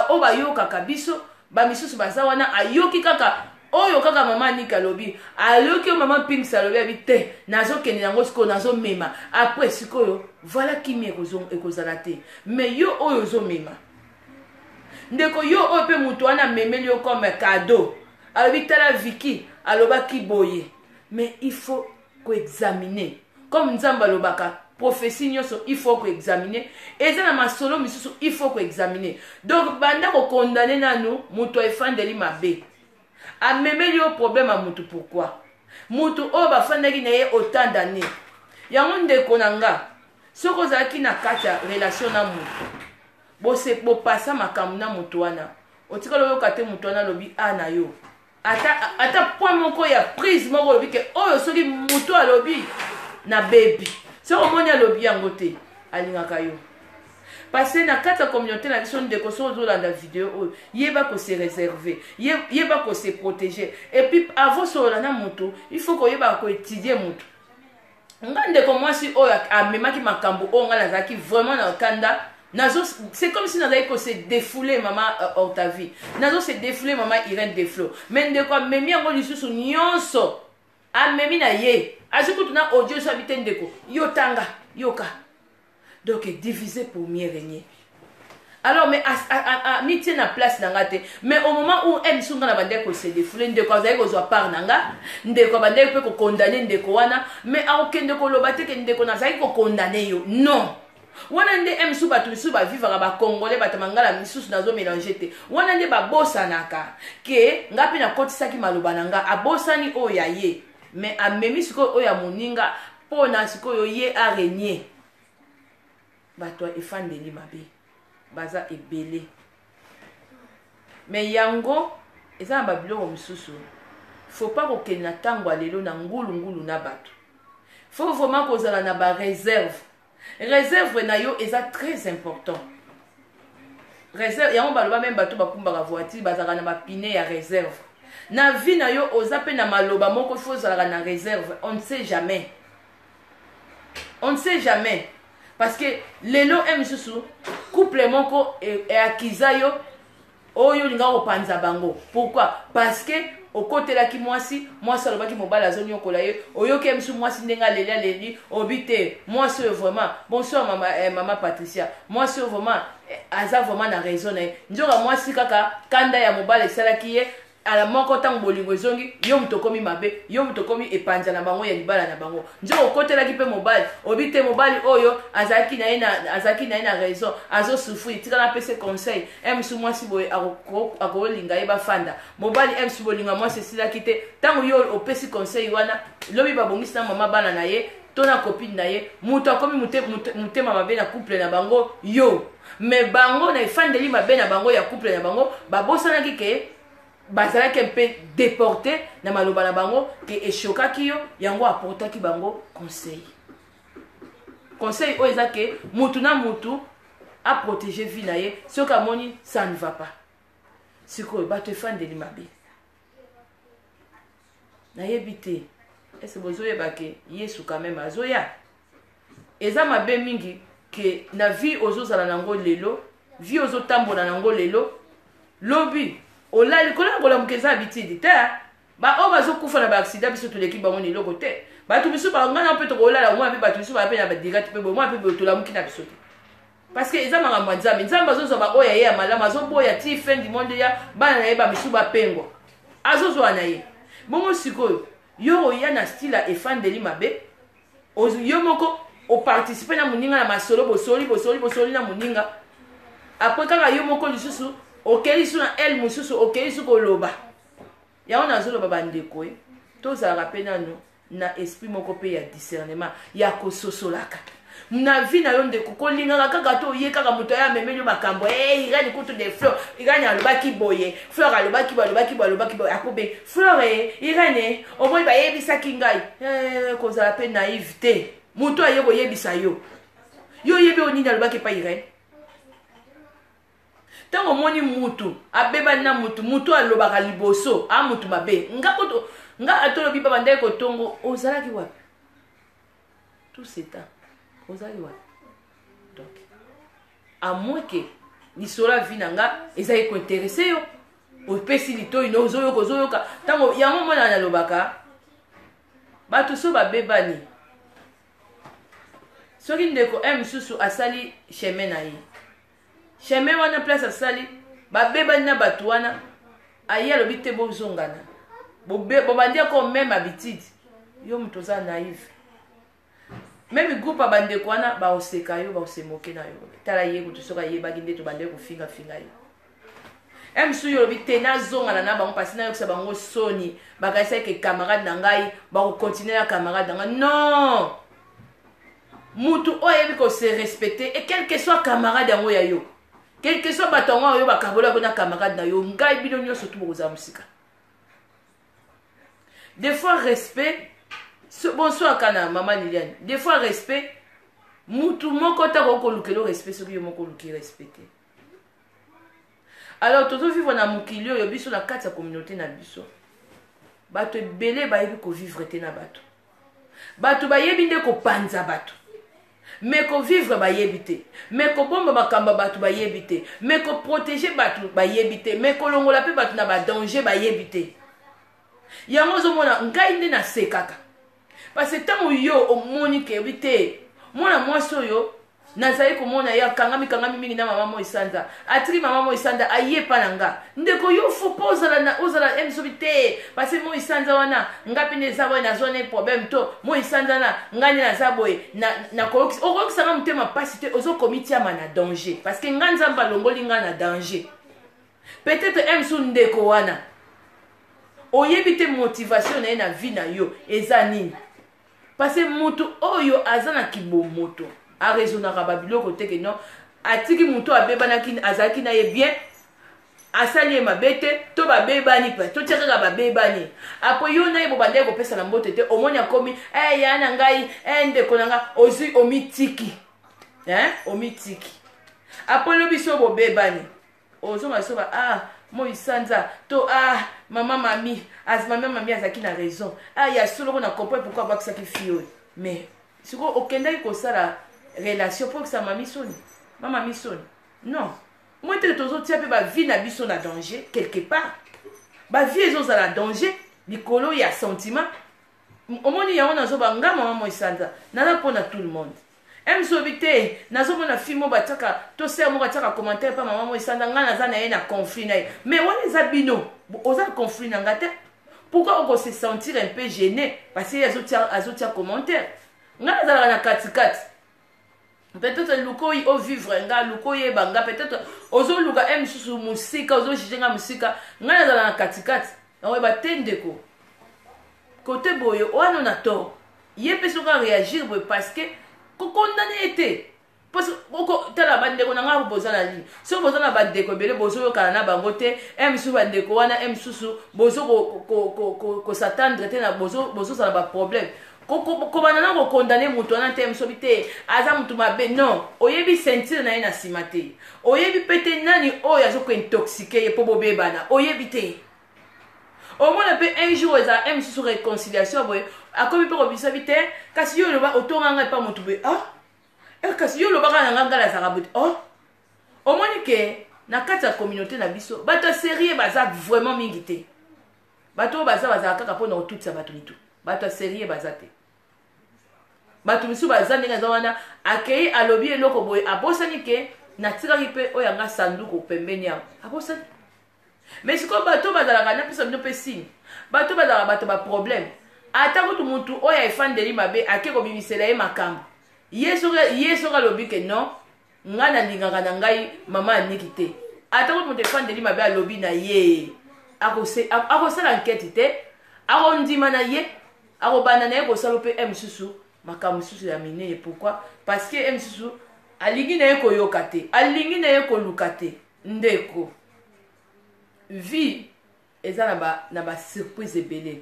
oyo bayokaka biso, bamisusu baza wana, ayoki kaka oyo kaka mama Anika alobi, ayoki oyo mama Mpingis alobi, abi te, nazokende yango sikoyo, nazomema. Après sikoyo, voilà, kimia ekozala te. Mais yo oyo ozomema, ndeko, yo oyo mpe moto wana amemeli yo comme cadeau, alobi: "Tala, Viki alobaki boye." Mais il faut koexaminer, comme Nzambe alobaka, prophétie nyonso il faut koexaminer. Eza na masolo misusu il faut koexaminer. Donc banda kokondane nanu moto efandeli mabe, amemeli yo problème ya motu. Pourquoi motu oyo bafandaki na ye autant d'année? Yango, ndeko na nga, soki ozalaki na kati ya relation na motu, bopasa makambo na motu wana, otikala oyoka te motu wana alobi a na yo ata point moko ya prise moko, olobi ke oyo soki motu alobi na bebi, soki omoni alobi yango te, alingaka yo. Parce que na kati ya communauté na biso, ndeko, soki ozolanda video oyo, yeba kose réserver, yeba kose protéger. Et puis avant solola na motu, il faut koyeba koétudier motu. Nga, ndeko mwasi oyo amemaki makambo oyo, nga nazalaki vraiment na kanda. Nazo, c'est comme si nazalaki kose défouler, mama Octavie, nazo se défouler, mama Irène Deflo. Mais ndeko amemi yango lisusu nyonso, amemi na ye, azwi kutu na audio so abi te. Ndeko, yo tanga, yoka. Donc diviser pour mieux régner. Alors, mais mitie na place na nga te. Mais au moment où misu nga na bandeki kose défouler, ndeko azalaki kozwa part na nga, ndeko abandeki mpe kokondane ndeko wana, mais akokende koloba te ke ndeko, nazalaki kokondane yo. Non, wana nde misusu, bato misusu bavivaka, Bacongolais, bato mangala misusu, nazomélanger te. Wana nde babosanaka ke nga mpe nakotisaki maloba na nga. Abosani oyo ya ye, mais amemi sikoyo oyo ya moninga mpo na sikoyo ye arégner. Bato efandeli mabe baza ebele, mais yango eza na babiloko mosusu. Faut pas kokende na ntango ya lelo na ngulungulu na bato. Faut vraiment kozala na baréserve. Réserve na yo eza très important. Réserve yango, baloba même bato bakumbaka voiture bazalaka na bapine ya réserve. Na vie na yo, oza mpe na maloba moko, faut ozalaka na réserve. On ne sait jamais, on ne sait jamais, parce que lelo e misusu couple moko eakiza yo oyo olinga kopanza bango. Pourquoi? Parce que okotelaki mwasi, mwasi alobaki mobali azonyokola ye. Oyoki ye misu mwasi ndenge aleli, aleli, obi te, mwasi oyo vraiment. Bonsoir mama, mama Patricia. Mwasi oyo vraiment aza vraiment na raison na ye. Nzoka mwasi kaka kanda ya mobali esalaki ye ala moko. Ntango bolingo ezongi, yo moto okomi mabe, yo moto okomi epanza na bango ya libala na bango. Nzoka okotelaki mpe mobali, obi te, mobali oyo azalaki na ye na raison, azosouffrir, tika napesa conseil. Mosu mwasi boye akolinga ye, bafanda. Mobali mosu bolinga mwasi esilaki te. Ntango yo opesi conseil wana, lobi babongisi na mama bana na ye to na copine na ye, moto akomi motema mabe na couple na bango yo. Mais bango na efandeli mabe na bango ya couple na bango, babosanaki ke bazalaki mpe déporté na maloba na bango, ke eshokaki yo. Yango aportaki bango conseil. Conseil oyo eza ke mutu na mutu aprotéger vie na ye soki amoni ça ne va pas. Sikoyo bato efandeli mabe, nayebi te ese bozoyeba ke Yesu quand même azoya. Eza mabe mingi ke na vie ozozala nango lelo, vie ozotambola nango lelo, lobi olali, kolala kolamuka eza habitude te. Baoyo bazokufa na baaccident, biso toleki bango na eloko te. Bato biso bangana mpe tokolala, omona mpe bato biso baya mpe na badirect mpe boye, mwana mpe boye, tolamuki na biso te, parce que eza makambo ya Nzambe. Nzambe azozwa baoyo ya ye ya malamu, azoboya ti fin du monde ya bana na ye bamisu bapengwa, azozwa na ye bongo. Sikoyo yo oya na style ya efandeli mabe, yo moko oparticiper na moninga na masolo, bosoli, bosoli, bosoli na moninga. Après kaka yo moko lisusu okei lisu na ele mosusu, okei lisu koloba. Yango nazoloba bandeko e, tozalaka mpe nano na esprit moko mpe ya discernement, ya kososolaka na vie na yo. Ndeko, kolingaka kaka to oye kaka moto aye amemeli yo makambo. Hey, Irani kutu de Fleur, Irani alobaki boye, Fleur alobaki boye, alobaki boye, alobaki boye, akobe Fleur e Irani omoi bayebisaki ngai. Hey, kozala mpe naive te. Moto aye koyebisa yo, yo oyebi oyo nini alobaki epai Irene. Ntango omoni mutu abebani na mutu, mutu alobaka liboso a mutu mabe. Nga kutu, nga atolobi ba bandaki kotongo, ozalaki wapi tout ce temps? Ozalaki wapi? Donc à moins que lisolo ya vie na nga ezali kointeresse yo, opesi litoi na ozoyoka, ozoyoka ntango yango. Mwana nalobaka, bato so babebani, soki ndeko m mosusu asali chemin na ye, chemin wana, place asali, babebani na bato wana, aye alobi te bozongana, bobandi ako même habitude. Yo moto oza naive, même groupe ya bandeko wana baoseka yo, baosemoke na yo. Tala ye kutu, soki ayebaki nde tobandaki kofingafinga ye. Mosusu yo olobi te nazongana na bango, mpasi nayokisa bango soni, bakanisaki ke camarade na ngai, bakokontinue na camarade na ngai. Non, mutu oyo ayebi kose respecter, et quel que soit camarade yango ya yo, quel que soit bato yango oyo bakabola yango na camarade na yo, ngai bino nyonso tu bokozala mosika. Des fois respect. Bonsoir kana mama Liliane. Des fois respect, mutu moko ta kokolukela respect soki yo moko oluki respect te. Alors tozovivre na mokili oyo, biso na kati ya communauté na biso, bato ebele bayebi kovivre te na bato. Bato bayebi nde kopanza bato, mais kovivre bayebi te, mais kobomba makambo ya bato bayebi te, mais koprotéger bato bayebi te, mais kolongola mpe bato na badanger bayebi te. Yango ozomona ngai nde nasekaka, parce que ntango yo omoni ke obi te, mwana mwasi oyo nazali komona ye akangami kangami mingi na mama Moi Sanza, atiki mama Moi Sanza, aye epa na nga. Ndeko, yo faut mpo ozala ozala msobi te, parce que Moi Sanza wana, nga mpe nde eza boye, nazwa ne problème to Moi Sanza wana, ngai nde naza boye, okoyokisa nga motema mpasi te. Ozokomitiama na danger, parce que nga Nzambe alongoli nga na danger. Peut-être msu ndeko wana oyebi te motivation na ye na vie na yo eza nini, parce que mutu oyo aza na kibomoto araisonnaka babiloko te ke non, atiki mutu abebanaki, azalaki na ye bien, asali ye mabe te, to babebani mpe totia kaka babebani. Après yo na ye bobandaki kopesa na mbote te, omoni akomi eh, ya na ngai eh, ndeko na ngai, ozwi omitiki, eh? Omitiki. Après lobi so bobebani, ozonga so ba ah Moi Sanza to ah mama mami az, mama mami azalaki na raison. Ah, ya solo, na comprendre pourquoi abwakisaki fille oyo. Mais sikoyo okendaki kosala relation mpo okisa mami soni, mama mi soni. Non, moi te, tozotia mpe bavie na biso na danger quelque part. Bavie ezozala danger likolo ya sentiment. Omoni yango, nazoba nga mama Moi Sanza, naza mpona tout le monde. Msobi te, nazomona fille moko batiaka to sœur moko atiaka commentaire mpa mama Moi Sanza, ngai naza na ye na conflit na ye. Mais wana eza bino, oza na conflit na nga te. Pourquoi okose sentir un peu gêné parce que ye azotia commentaire? Ngai nazalaka na katikati. Peut-être luka ovivre nga, luka oyeba nga, peut-être ozoluka e mosusu mosika, ozojuge nga mosika. Ngai nazala na katikati, nakoyeba te ndeko kote boye wana na tort. Ye mpe soki aréagir boye, parce que kokondane ye te. Tala bandeko na ngai, boza na ligne. Soki boza na bandeko ebele, bozoyokana na bango te, e mosusu bandeko wana, e mosusu bozo kos'entendre te, bozozala baproblème, kobanda na kokondane moto wana te, mosobi te aza motu mabe. Non, oyebi ceinture na ye na nsima te, oyebi mpe te nani oyo azokointoxiquer ye mpo bobebana, oyebi te. Omona mpe un jour ezala un mosusu réconciliation boye, akomi mpe kobisa bi te, kasi yo oloba otonga ngai epa motu boye. Ah eh, kasi yo olobaka na ngai, ngai nazalaka boye. Oh, omoni ke na kati ya communauté na biso, bato ya sérieux baza vraiment mingi te. Bato oyo baza, bazala kaka mpona kotutisa bato mitu. Bato ya sérieux baza te. Bato misusu baza ndenge aza wana, akei alobi eloko boye, abosani ke natikaki mpe oyo yanga sanduku pembeni awa, abosani. Mais sikoyo bato bazalaka, napesa bino mpe signe, bato bazalaka bato baproblème. Ata kutu mutu oyo efandeli mabe ake kobimisela ye makambo, ye soki alobi ke non, ngai nalingaka na ngai mama Aniki te, ata kutu moto efandeli mabe alobi na ye. Akosala enquête te, akondima na ye, akobanda na ye kosala mpe e mosusu makambo mosusu ya minene. Pourquoi? Parce que e mosusu alingi na ye koyoka te, alingi na ye koluka te. Ndeko, vie eza na basurprise ebele.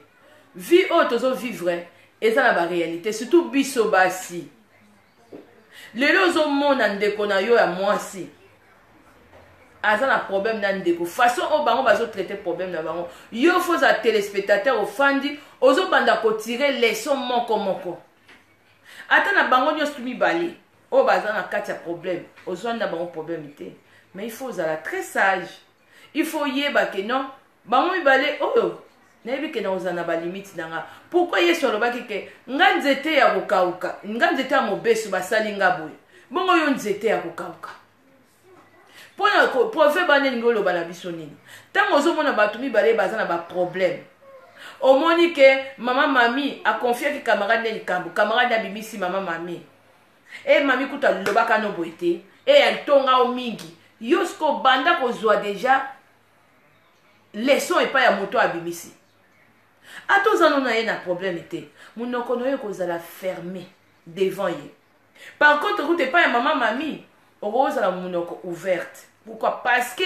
Vie oyo tozovivre eza na baréalité, surtout biso basi. Lelo ozomona ndeko na yo ya mwasi aza na problème na ndeko, façon oyo bango bazotraite problème na bango, yo faut oza téléspectateur, ofandi, ozobanda kotire leçon moko moko. Ata na bango nyonso mibale oyo baza na kati ya problème, ozwani na bango problème te, mais il faut ozala très sage. Il faut oyeba ke non, bango mibale oyo, nayebi ke na kozala na balimite na nga. Pourquoi Yesu alobaki ke nga nzete ya kokauka, nga nzete ya mobesu, basali nga boye? Bongo yo nzete ya kokauka, mpona proverbe wana elingi oloba na biso nini? Ntango ozomona bato mibale baza na baproblème, omoni ke mama Mami akonfiaki camarade ne likambo, camarade abimisi mama Mami e mami kutu alobaka no boye te, e altonga o mingi, yo siko banda kozwa déjà leçon epai ya moto abimisi. Ata oza no na ye na problème te, monoko na yo ekozala fermé devant ye. Par contre, kutu epai ya mama Mami, okozala monoko ouverte. Pourquoi? Parce que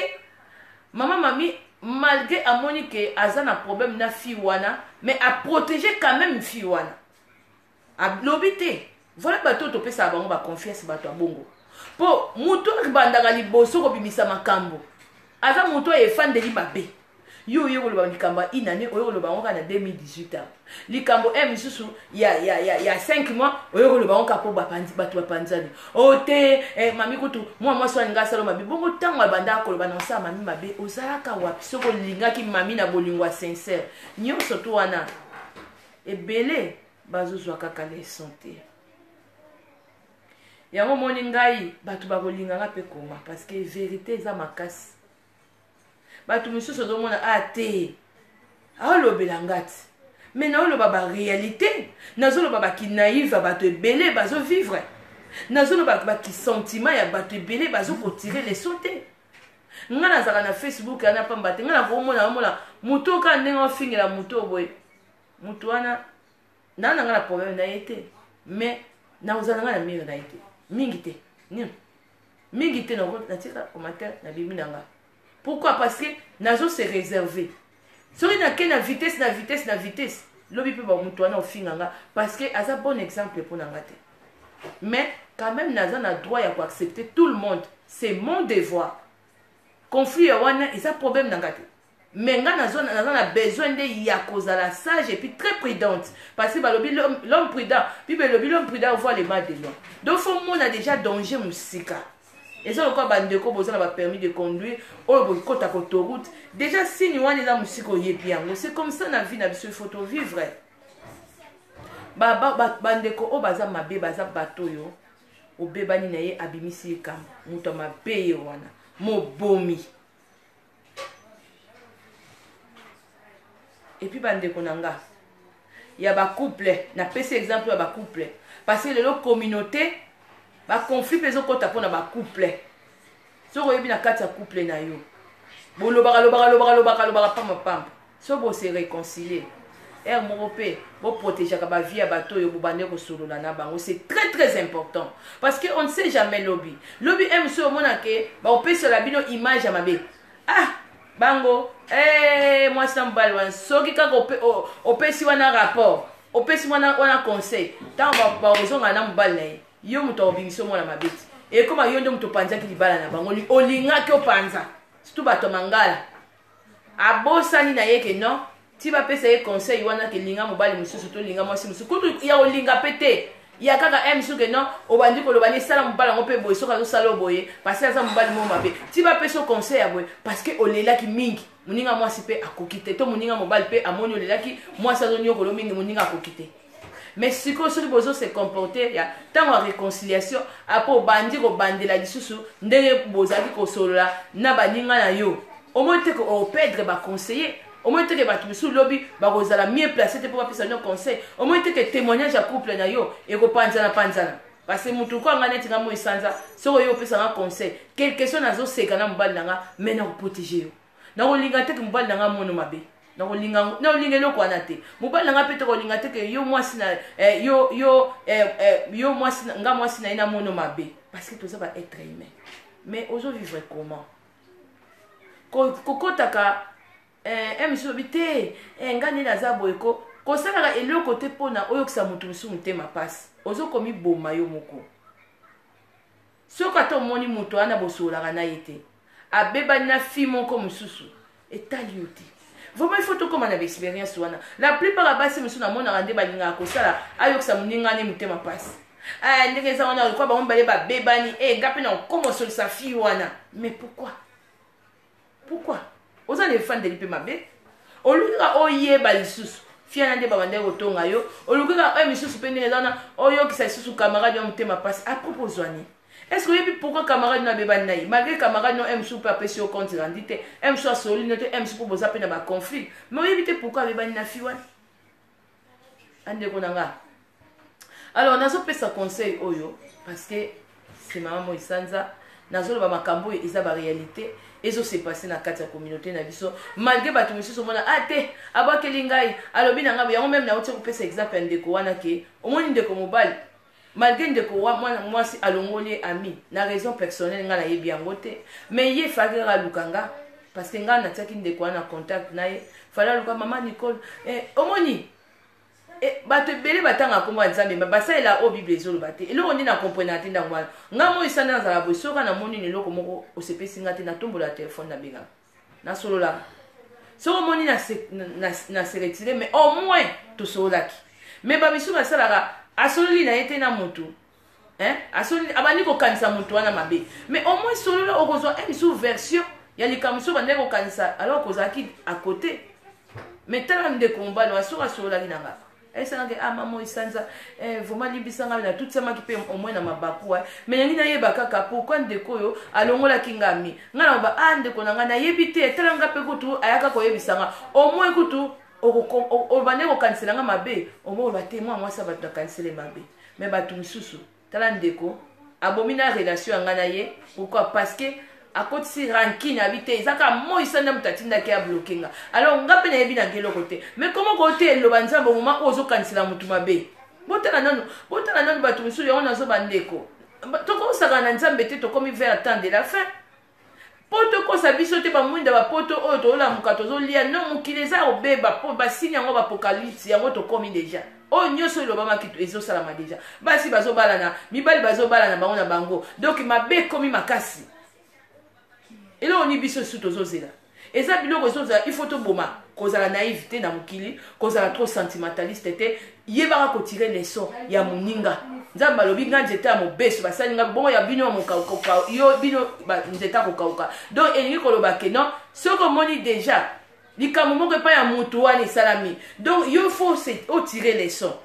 mama Mami, malgré amoni ke aza na problème na fille wana, mais aprotéger quand même fille wana, alobi te. Voilà, bato oyo topesaka bango baconfiance, bato ya bongo, mpo motu abandaka liboso kobimisa makambo aza motu oyo efandeli mabe. Yo oye koloba likambo ya inane, oye koloba yango kaka na 2018 ans, likambo e misusu ya 5 mois, oye koloba yango kaka mpo bato bapanzani. O te, mami kutu mwa mwasi wana alinga asala mabe. Bongo ntango abandaka koloba na osala mami mabe, ozalaka wapi? Soki olingaki mami na bolingo ya sincère nyonso to wana, ebele bazozwa kaka leçon te. Yango omoni ngai, bato bakolinganga mpe koma, parce que vérité eza makasi. Bato mosusu ozomona a te, aolobela nga ti, mais naoloba baréalité, nazoloba bakinaïve ya bato ebele bazovivre, nazoloba bakisentiment ya bato ebele bazokotire leçon te. Nga nazalaka na Facebook yana pamba te. Nga nakomona, omona moto kaka ndenge ofingela moto boye, moto wana naa na nga na problème na ye te, mais nakozala nga na mire na ye te mingi te, nini mingi te. Natika commentaire, nabimi na nga. Pourquoi? Parce que nazo se réserver. Soki nake na vitesse, na vitesse, na vitesse, lobi mpe bamoto wana ofinga nga, parce que aza bon exemple mpo na nga te. Mais quand même naza na droit ya koaccepter tout le monde, c'est mon devoir. Conflit ya wana eza problème na nga te, mais nga naza na besoin nde ya kozala sage et puis très prudente, parce que balobi l'homme prudent, Bible elobi l'homme prudent voit le mal de loin. Donc faut mona déjà danger mosika. Eza lokola bandeko boza na bapermis de conduire oyo bokotaka autoroute, déjà signe wana eza mosika, oyebi yango. C'est comme ça na vie na biso, il faut tovivre. Bandeko oyo baza mabe, baza bato oyo obebani na ye, abimisi likambo, moto ya mabe ye wana, mobomi. Et puis bandeko na nga ya bacouple, napesi exemple ya bacouple parce que lelo communauté, baconflit mpe ezokɔta mpona bacouple. Soki oyebi na kati ya couple na yo bolobaka, lobaka, lobaka, lobaka, lobaka pamba pamba, so bose réconcilier ere moko mpe boprotégeaka bavie ya bato oyo bobande kosolola na bango. C'est très très important, parce que on ne sait jamais lobi lobi e mosusu omona ke bakopesela bino image ya mabe. Ah, bango eh, mwasi na mobali wana, soki kaka opesi wana rapport, opesi wana conseil, ntango bakozongana na mobali na ye, yo moto akobimisa omwana mabe ti ekóma yo nde moto opanzaki libala na bango, olingaki opanza. Surtout bato ya mangala, abosani na ye ke non, ti bapesa ye conseil wana ke linga mobali mosusu to linga mwasi mosusu, kutu ya kolinga mpe te, ya kaka m soki non, obandi koloba ni esala mobali yango mpe boye, soki azosala boye parce aza mobali mo mabe. Ti bapesa conseil ya boye parce que olelaki mingi, moninga mwasi mpe akoki te, to moninga mobali mpe amoni olelaki, mwasi azonyokolo mingi, moninga akoki te. Mais sikoyo soki bozo se comporter ya ntango ya réconciliation, après obandi kobandela lisusu ndenge bozalaki kosolola na baninga na yo, omoni te ke operdre baconseiller? Omoni te ke bato misusu lobi bakozala mieux placé te mpo bapesa bino conseil? Omoni te ke témoignage ya couple na yo ekopanzana panzana? Parce que motu ko anga neti nga moi sanza, soki oyo opesa nga conseil, quelque soit nazoseka na mobali na nga, mais nakoprotege yo. Nakolinga te ke mobali na ngai amono mabe. Nakolinga, nakolinga eloko wana te. Mobali na ngai mpe te kolinga te ke yo mwasi na eh, yo yo eh, eh, yo mwasi na nga mwasi na ye namono mabe. Parce que toza ba être humain. Mais ozo vivre comment? Kokotaka eh, eh, mosusu olobi te eh, ngai nde naza boye ko kosalaka eloko te mpona oyokisa moto mosusu motema mpasi, ozokomiboma yo moko. Soki ata omoni moto wana bosololaka na ye te, abebani na fille moko mosusu, etali yo te. Vraiment il faut tokoma na baexperience wana. La plupart ya basi mosusu namonaka nde balingaka kosala ayokisa moninga ne motema mpasi. Ah, ndenge eza wana lokola bango mibale babebani, eh, nga mpe nakokoma osolisa fille wana. Mais pourquoi? Pourquoi? Oza na efandeli mpe mabe. Oluki kaka oyeba lisusu fiana nde babandaki kotonga yo, oluki kaka oyo misusu mpe ndenge eza wana oyokisa lisusu camarade ya motema mpasi. A propos ozwa nini? Est-ce que oyebi pourquoi camarade no abebani na ye? Malgré camarade no mosusu mpe apesi yo compte rendu te, mosusu asoli no te, mosusu mpo boza mpe na baconflit, mais oyebi te pourquoi abebani na fi wana. Andeko na nga, alors nazopesa conseil oyo parce que c'est mama Moi Sanza, nazoloba makambo oyo eza baréalité ezose passe na kati ya communauté na biso. Malgré bato mosusu omona ah te abwakeli ngai, alobi na ngai yango. Meme nauti kopesa exemple ya ndeko wana ke omoni ndeko mobali, malgré ndeko wa mwana mwasi alongoli ye ami na raison personnelle, ngai nayebi yango te, mais ye faki kaka aluka nga parce que ngai natiaki ndeko wana na contact na ye. Fallait aluka mama Nicole. Eh, omoni eh, bato ebele batangaka nkombo ya Nzambe, basalela oyo Bible ezoloba te. Eloko nde na comprena te ntango wana, ngai moi esanda nazala boye, soki namoni na eloko moko osepesi nga te, natombola telefone, nabengaka, nasololaka. Soki omoni na se retire, mais au moins tosololaki. Mais bamisu basalaka, asololi na ye te na motu, hein? Asololi, abandi kokanisa motu wana mabe. Mais au moins solola, okozwa un sous version ya likambo so bandaki kokanisa alors kozalaki à côté. Mais tala ndeko mobali wana, soki asololaki na nga, esalaki ah mama Esanza, eh, vraiment limbisa ngai, natutisamaki mpe au moins na mabaku, eh. Mais nangi nayeba kaka pourquoi ndeko oyo alongolaki nga mi ngai naloba ah ndeko na ngai nayebi te, tala nga mpe kutu ayaka koyebisa nga. Au moins kutu obandi kokanisela nga mabe, omoi oloba te mwa mwasi ya bato nakanisele mabe. Mais bato mosusu, tala ndeko abomi na relation ya ngai na ye. Pourquoi? Parce que akotisi rancune, abi te eza kaka moi sanda moto atindaki abloke nga. Alors nga mpe nayebi na ngai eloko te, mais comment kote eloba Nzambe moma oyo ozokanisela motu mabe? Botala nanu, botala nanu bato mosusu yango nazo bandeko, tokosaka na Nzambe te. Tokomi vers temps de la fin mpo tokosa biso te. Bamwinda bapoto oyo tozolamuka, tozolia no, mokili eza kobeba mpo basini yango baapocalypse yango tokomi déjà. Oyo nyonso elobamaki ezosalama déjà. Basi bazobalana, mibali bazobalana bango na bango, donc mabe ekomi makasi. Eloko ni biso su tozozela eza biloko ezozala. Il faut toboma kozala naïve te na mokili, kozala trop sentimentaliste te. Yebaka kotire leçon ya moninga. Nzambe alobi nga nzete ya mobeso, basali nga bongo ya bino ya mokauka, yo bino nzete ya kokauka. Donc elingi koloba ke non, soki omoni déjà likambo moko epai ya motu wana esalami, donc yo faut otire leçon.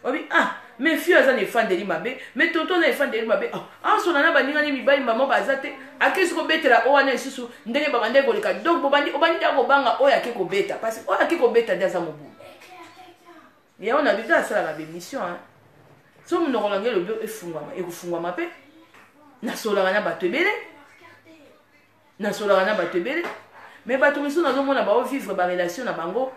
Obi ah mais fille aza na efandeli mabe, mais tonton aza na efandeli mabe, oh, asona na baningani mibali mama baza te, akesi kobetela oyo wana lisusu ndenge babandaki koleka. Donc bobandi obandi nde kobanga oyo ake kobeta, parce que oyo ake kobeta nde aza mobulu. Yango na biso asalaka bémission, so monoko na ngai elobi efungwama, ekofungwama mpe nasolaka na bato ebele, nasolaka na bato ebele. Mais bato mosusu nazomona baovivre barelation na bango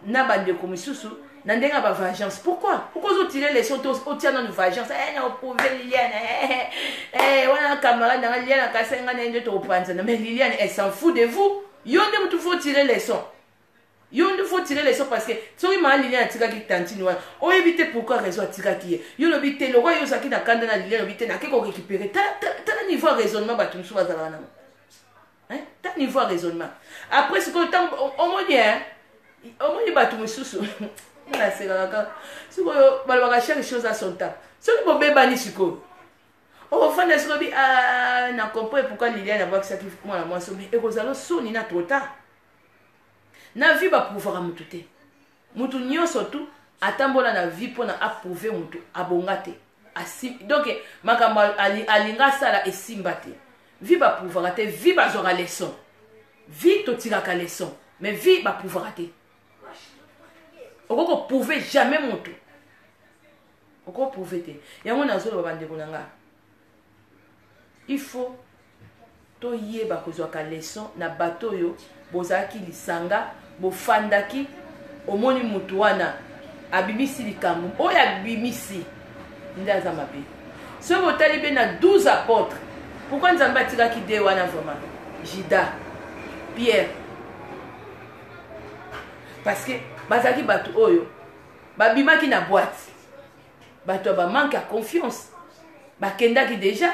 na bandeko misusu na ndenge ya bavengeance. Pourquoi? Pourquoi ozotire leçon te? Otia nanu vengeance, eh, na oprouve Liliane, eh, eh, wana camarade nanga Liliane akasa nga na ye nde tokopanzana. Mais Liliane, elle s'en fout de vous. Yo nde motu faut tirer leçon, yo nde faut tirer leçon, parce que soki maa Liliane atikaki tantine wana, oyebi te pourquoi raison atikaki ye. Yo lobi te lokwa yo ozalaki na kanda na Liliane, olobi te nake korécupérer. Tala niveau ya raisonnement bato mosusu bazalaka nango, ta niveau ya raisonnement. Après sikoyo ntango omoni, omoni bato mosusu nasekaka kaka. Sikoyo balobaka chaque chose a son temps. Soki bobebani sikoyo, okofanda sikoyo bi na comprendre pourquoi Liliane abwakisaki mwana mwasi, mais ekozala soni na trop tard. Na vie baprouvaka motu te. Motu nyonso tu atambola na vie mpona aprouve motu abonga te. Donc makambo alinga asala esimba te. Vie baprouvaka te, vie bazwaka leçon, vie totiraka leçon, mais vie baprouvaka te. Okoki koprouve jamais motu, okoprouve te. Yango nazoloba, bandeko na nga, il faut Toyeba kozwaka leçon na bato oyo bozalaki lisanga, bofandaki, omoni mutu wana abimisi likambo oyo abimisi nde aza mabe. Soki botali be na 12 apôtres, pourquoi Nzambe atikaki de wana vraiment? Judas, Pierre. Parce que bazalaki bato oyo babimaki na boîte, bato ya ba manque ya confiance, bakendaki déjà.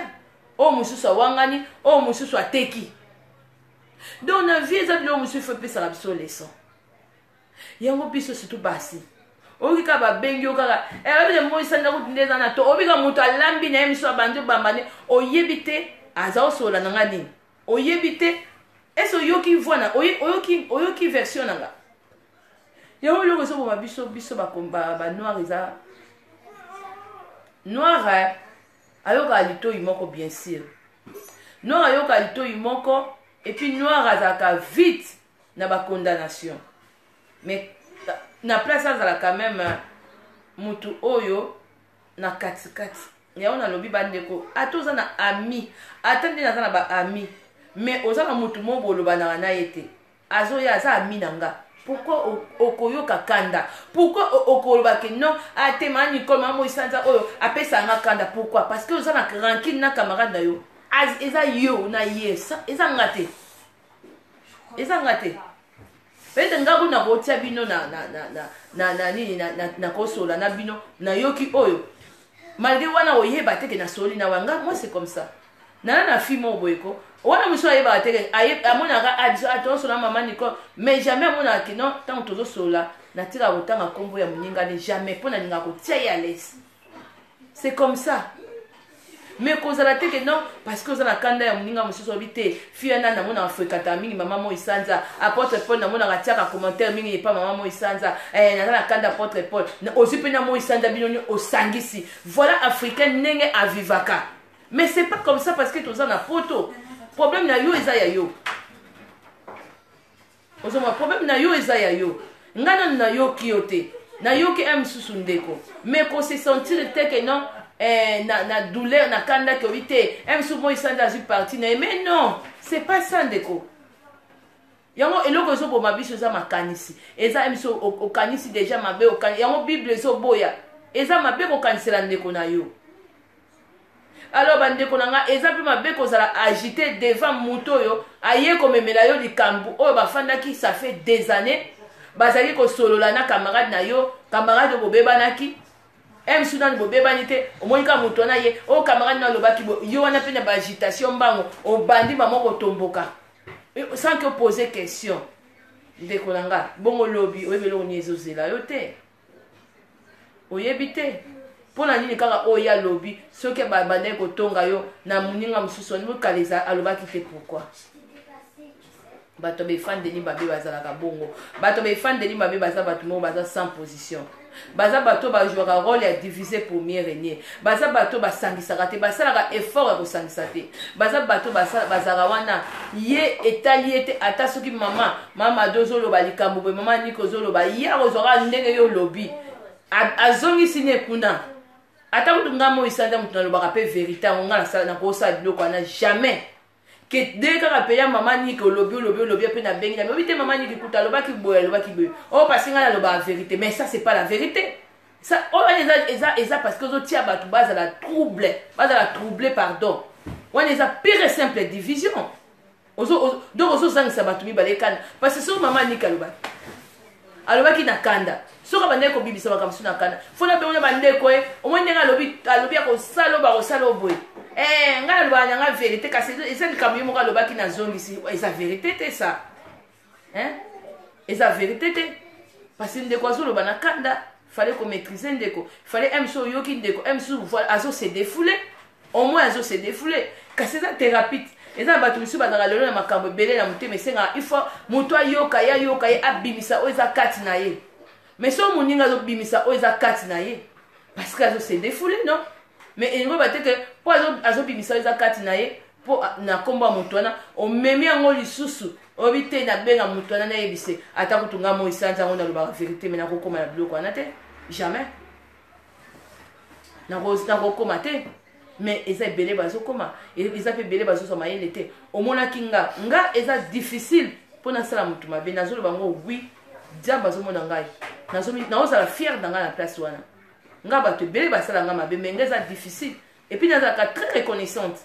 Oyo mosusu awangani, oyo mosusu ateki. Donc na vie eza biloko mosusu faut epesaka biso leçon. Yango biso surtout basi, oyoki kaka babengi yo kaka eh, oyebi moisa ndako nde eza na to, oyebi kaka moto alambi na ye miso abandi obamba nde oyebi te aza osolola na nga nini, oyebi te ese oyoki voix na oyoki, oyoki version na nga. Yango eloko ezoboma biso, biso ba noir eza noir eh, ayokaka litoyi moko bien sûr. Noir ayokaka litoyi moko et puis noir azalaka vite na ba condamnation. Mais na place azala quand même mutu oyo na katikati. Yango nalobi bandeko, ata oza na ami, ata nde naza na ba ami, mais oza na mutu moko bolobanaka na ye te. Azoya aza ami na nga. Pourquoi okoyoka kanda? Pourquoi okoloba ke non, ate ma Nicole, ma Moïse Sanza oyo apesa nga kanda? Pourquoi? Parce que oza na rancune na camarade na yo. Az, eza yo na ye, eza nga te. Eza nga te. Peut-être nga kuna kotia bino na na na na na na nini na na, na kosola na bino na yoki oyo. Malgré wana oyeba te ke na soli na wanga, moi c'est comme ça. Nana na fille moko boye ko wana mosusu ayebaka te ke amonaka a biso a tozosola mama Nicole, mais jamais amonaka ke non, ntango tozosola natikaka kotanga nkombo ya moninga ne jamais, mpo nalingaka kotia ye à l'aise. C'est comme ça. Mais kozala te ke non, parce que oza na kanda ya moninga mosusu, oyebi te fille wana namonaka fréquentaka mingi mama Moïse Sanza, apôtre Paul namonaka atiaka commentaire mingi epa mama Moïse Sanza, naza na kanda apôtre Paul, ozwi mpe na Moïse Sanza bino nyo osangisi. Voilà africain ndenge avivaka. Mais c'est pas comme ça parce que toza na poto. Problème na yo eza ya yo. Ozoma problème na yo eza ya yo. Nga nanu nayoki yo te. Nayoki un mosusu ndeko. Mais ko se sentir te que non, na, na douleur, na kanda ke obi te. Un mosusu moi sanda azwi parti na ye. Mais non, c'est pas ça ndeko. Yango eloko ezoboma biso eza makanisi. Eza miso okanisi déjà mabe, okani, yango Bible ezoboya. Eza mabe kokanisela ndeko na yo. Alors bandeko na nga, eza pe mabe kozala agité devant moto oyo aye komemela yo likambo oyo bafandaki ça fait des années, bazali kosolola na camarade na yo, camarade oyo bobebanaki, M su nani bobebani te, omoni kaka moto wana ye, oyo camarade na alobaki bo, yo wana pe na ba agitation mbango, obandi mama kotomboka sans que poser question. Ndeko na nga, bongo lobi oyebi eloko nini ezozela yo te. Oyebi te mpona nini kaka oyo ye alobi, soki babandaki kotonga yo na moninga mosusu wana mokala eza alobaki te pourquoi? Bato befandeli mabe bazalaka bongo. Bato befandeli mabe baza bato moko baza sans position. Baza bato bajouaka rôle ya diviser pour mieux régner. Baza bato basangisaka te, basalaka effort ya kosangisa te. Baza bato bazalaka wana ye etali ye te, ata soki mama, mama Ado ozoloba likambo boye, mama Niko ozoloba, ye akozwaka ndenge yo olobi. Azongisi ne kuna. Ata kutu nga moi sanza moto nalobaka pe vérité yango, nga nakosala biloko wana jamais. Ke de kaka pe ya mama Niko olobi, olobi, olobi, pe na bengi na lobi te mama Niko kuta alobaki boye, alobaki boye. Oh, parce que nga nalobaka vérité, mais ça c'est pas la vérité. Ça, oh, wana eza, eza, eza parce que ozotia bato bazala trouble, bazala troublé, pardon. Wana eza pure et simple division. Donc ozozangisa bato mibale kanda. Parce que soki mama Niko alobaki, alobaki na kanda, soki abandaki kobimisa makambo mosusu na kanda, fo na bengo na bandeko ye, omoni ndenge alobi, alobi akosala oyo, bakosala oyo boye. Ngai nalobaka na nga vérité, kasi eza likambo ye moko alobaki na zongisi, eza vérité te ça. Hein? Eza vérité te. Parce que ndeko azoloba na kanda, fallait ko maîtriser ndeko, fallait M so yoki ndeko, M so voilà, azo se défouler. Au moins azo se défouler. Kasi eza thérapie. Eza na bato misusu bazalaka lelo na makambo ebele na motema, esengaka il faut moto ayoka ye, ayoka ye, abimisa oyo eza kati na ye. Mais soki moninga azobimisa oyo eza kati na ye, parce que azo se défouler, non? Mais elingi koloba te ke po azobimisa oyo eza kati na ye, po na kombo ya moto wana, omemi yango lisusu, oyebi te nabenga moto wana nayebise, ata kutu nga moi sanza yango nalobaka vérité, mais nakokoma na biloko wana te, jamais. Nakokoma te. Mais eza ebele bazokoma, eza mpe ebele bazozwa mayele te. Omonaki nga, nga eza difficile mpo nasala motu mabe. Nazoloba ngo, oui, Diable azomona ngai, naozala fière na ngai na place wana. Nga bato ebele basala nga mabe, mais nga eza difficile. Et puis nazalaka très reconnaissante.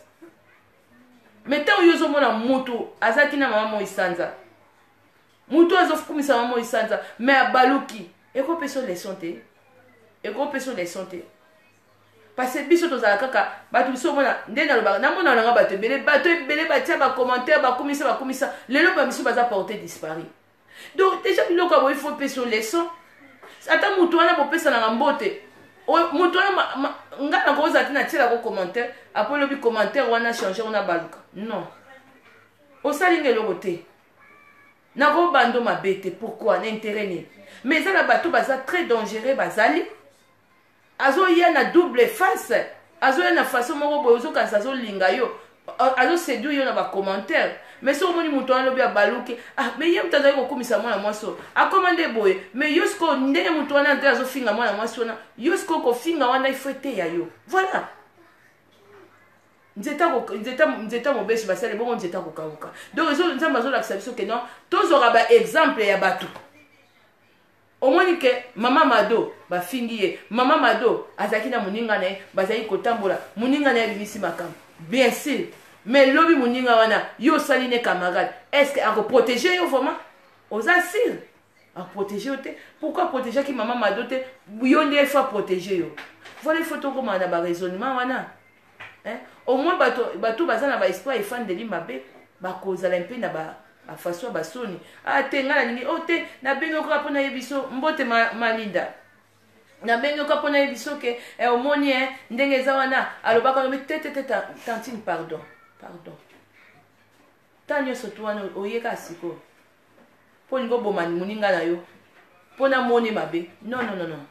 Mais ntango yo ozomona motu azalaki na mama moi sanza, motu azokumisa mama moi sanza, mais abaluki, ekopesa leçon te, ekopesa leçon te. Parce que biso tozala kaka bato, biso omona nde nalobaka, namona nanga bato ebele, bato ebele batia bacommentaire, bakumisa, bakumisa, lelo bamisu baza porté disparu. Donc déjà biloko ya boye, faut pesa leçon. Ata motu wana bopesanaka mbote, motu wana, nga nakozala te natielako commentaire, apo elobi commentaire wana change wana, baluka. Non, osali nga eloko te, nakobando mabe te. Pourquoi? Na intérêt nini? Mais eza na bato baza très dangereux, bazali azoya na double face, azoya na façon moko boye, ozokanisa azolinga yo, azoséduire yo na bacommentaire. Mais soki omoni moto wana alobi abaluki, ah, mais ye moto azali kokumisa mwana mwasi oyo, akoma nde boye. Mais yo sikoyo, ndenge moto wana nde azofinga mwana mwasi wana, yo sikoyo kofinga wana ifo eteya yo. Voilà, nzeta mobesu basali bongo, nzeta kokauka. Donc Nzambe azolakisa biso ke non, tozwaka baexemple ya bato. Omoni ke mama Mado bafingi ye, mama Mado azalaki na moninga na ye, bazalaki kotambola, moninga na ye abimisi makambo, bien sûr. Mais lobi moninga wana yo osali ne camarade, est ce que akoprotéger yo vraiment? Oza sûr aprotéger yo te. Pourquoi aprotégeaki mama Mado te? Yo nde faut aprotéger yo. Voilà, il faut tokómaa na baraisonnement wana, hein? Au moins bato, bato baza na baesprit efandeli mabe, bakozala mpe na bafaçon ya basoni. Ah te, ngai nalingi o te, nabengi kaka mpo nayebi biso mbote malinda, nabengi kaka mpo nayebi biso ke omoni ndenge eza wana. Alobaka, alobi te, te, te, tantine, pardon, pardon. Ta nyonso tu wana oyeka sikoyo mpo olingi oboma moninga na yo mpo namoni mabe. Non, non, non, non,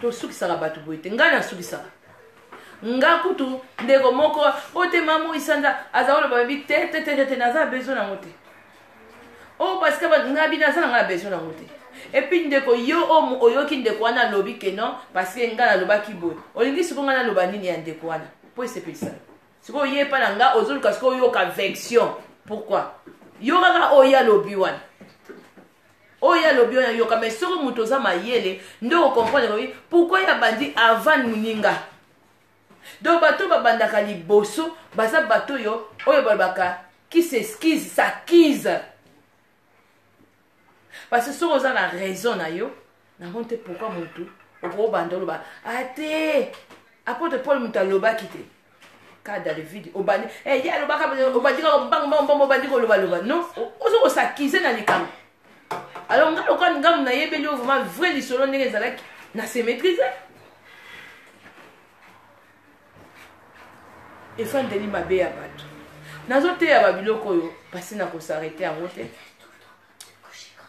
tosukisaka bato boye te. Ngai nasukisaka nga kutu ndeko moko oyo te, mama Isanza aza koloba babi te, te, te, te, te, naza na besoin nango te. Oyo parce que nga bino aza na ngai na besoin nango te. Et puis ndeko, yo oyo oyoki ndeko wana alobi ke non, parce que ngai nalobaki boye, olingi sikoyo ngai naloba nini ya ndeko wana mpo esepelisa sikoyo ye epa na nga? Ozoluka sikoyo oyoka version. Pourquoi? Yo kaka oyo alobi wana, oyo alobi wana, yoka. Mais soki moto oza mayele nde okocomprendre oyi pourquoi ya bandi avant moninga. Donc bato babandaka liboso baza bato oyo oyo balobaka qui s'excuse s'accuse. Parce que soki oza na raison na yo, nango te, pourquoi motu okobanda oloba ate apôtre Paul moto alobaki te ka dans le vide? Obandi ye alobaka, obandi kaka mbango mbango mbango, obandi kolobaloba. Non, ozo kos'accuser na likambo. Alors nga lokola ngambu nayebeli oyo vraiment vrai lisolo ndenge ezalaki, na se maîtrise. Efandeli mabe ya bato, nazoteya babiloko oyo pasi na kos'arrêter yango te.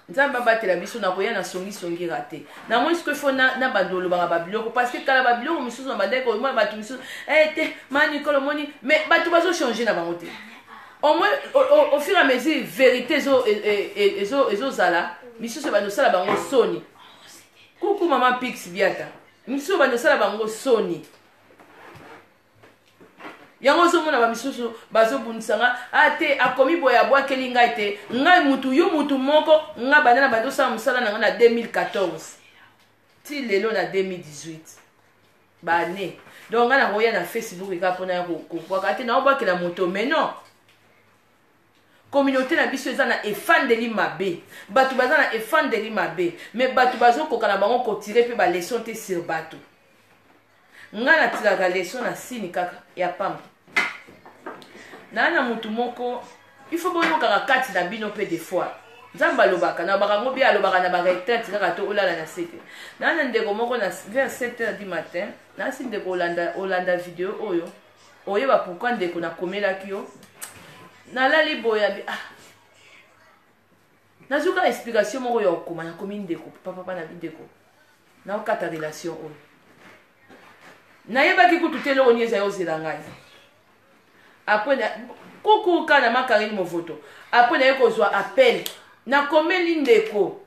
Nzambe abatela biso. Nakoya na songisongi rate, namoni sikoyo ifo na bando olobaka babiloko, parce que kala babiloko mosusu na bandaki komona bato mosusu te, ma Nicole omoni, mais bato bazochanger na bango te. Au moins au fur et à mesure vérité ezozala, misusu ebandi osala bango soni. Kuku mama Pix Biata, misusu ebandi osala bango soni. Yango ozomona bamisusu bazobundisa a te, akomi boye, abwakeli ngai te. Ngai mutu, yo mutu moko, ngai banda na bandi osala mosala na ngai na 2014 ti lelo na 2018 bane. Donc ngai nakoya na Facebook kaka mpona ya kobwaka te, naobwakela moto. Mais non, communauté na biso eza na efandeli mabe, bato baza na efandeli mabe, mais bato bazokoka na bango kotirer mpe baleçon te sur bato. Ngai natiraka leçon na sini kaka ya pamba naa na motu moko. Il faut boyokaka kati na bino mpe des fois Nzambe alobaka na bakango bia, alobaka na baretraite kaka to olala na se te. Naa na ndeko moko na vers 7 heures du matin, nasi ndeko olanda, olanda video oyo, oyeba pourquoi ndeko nakomelaki yo. Nalali boye, abi ah, nazuka explication moko ya okoma. Nakomi ndeko papapa na bindeko, naokata relation oyo. Nayebaki kutu te eloko nini ezali ozela ngai après. Kuku ka na makarine movoto, après naye kozwa appel, nakomeli ndeko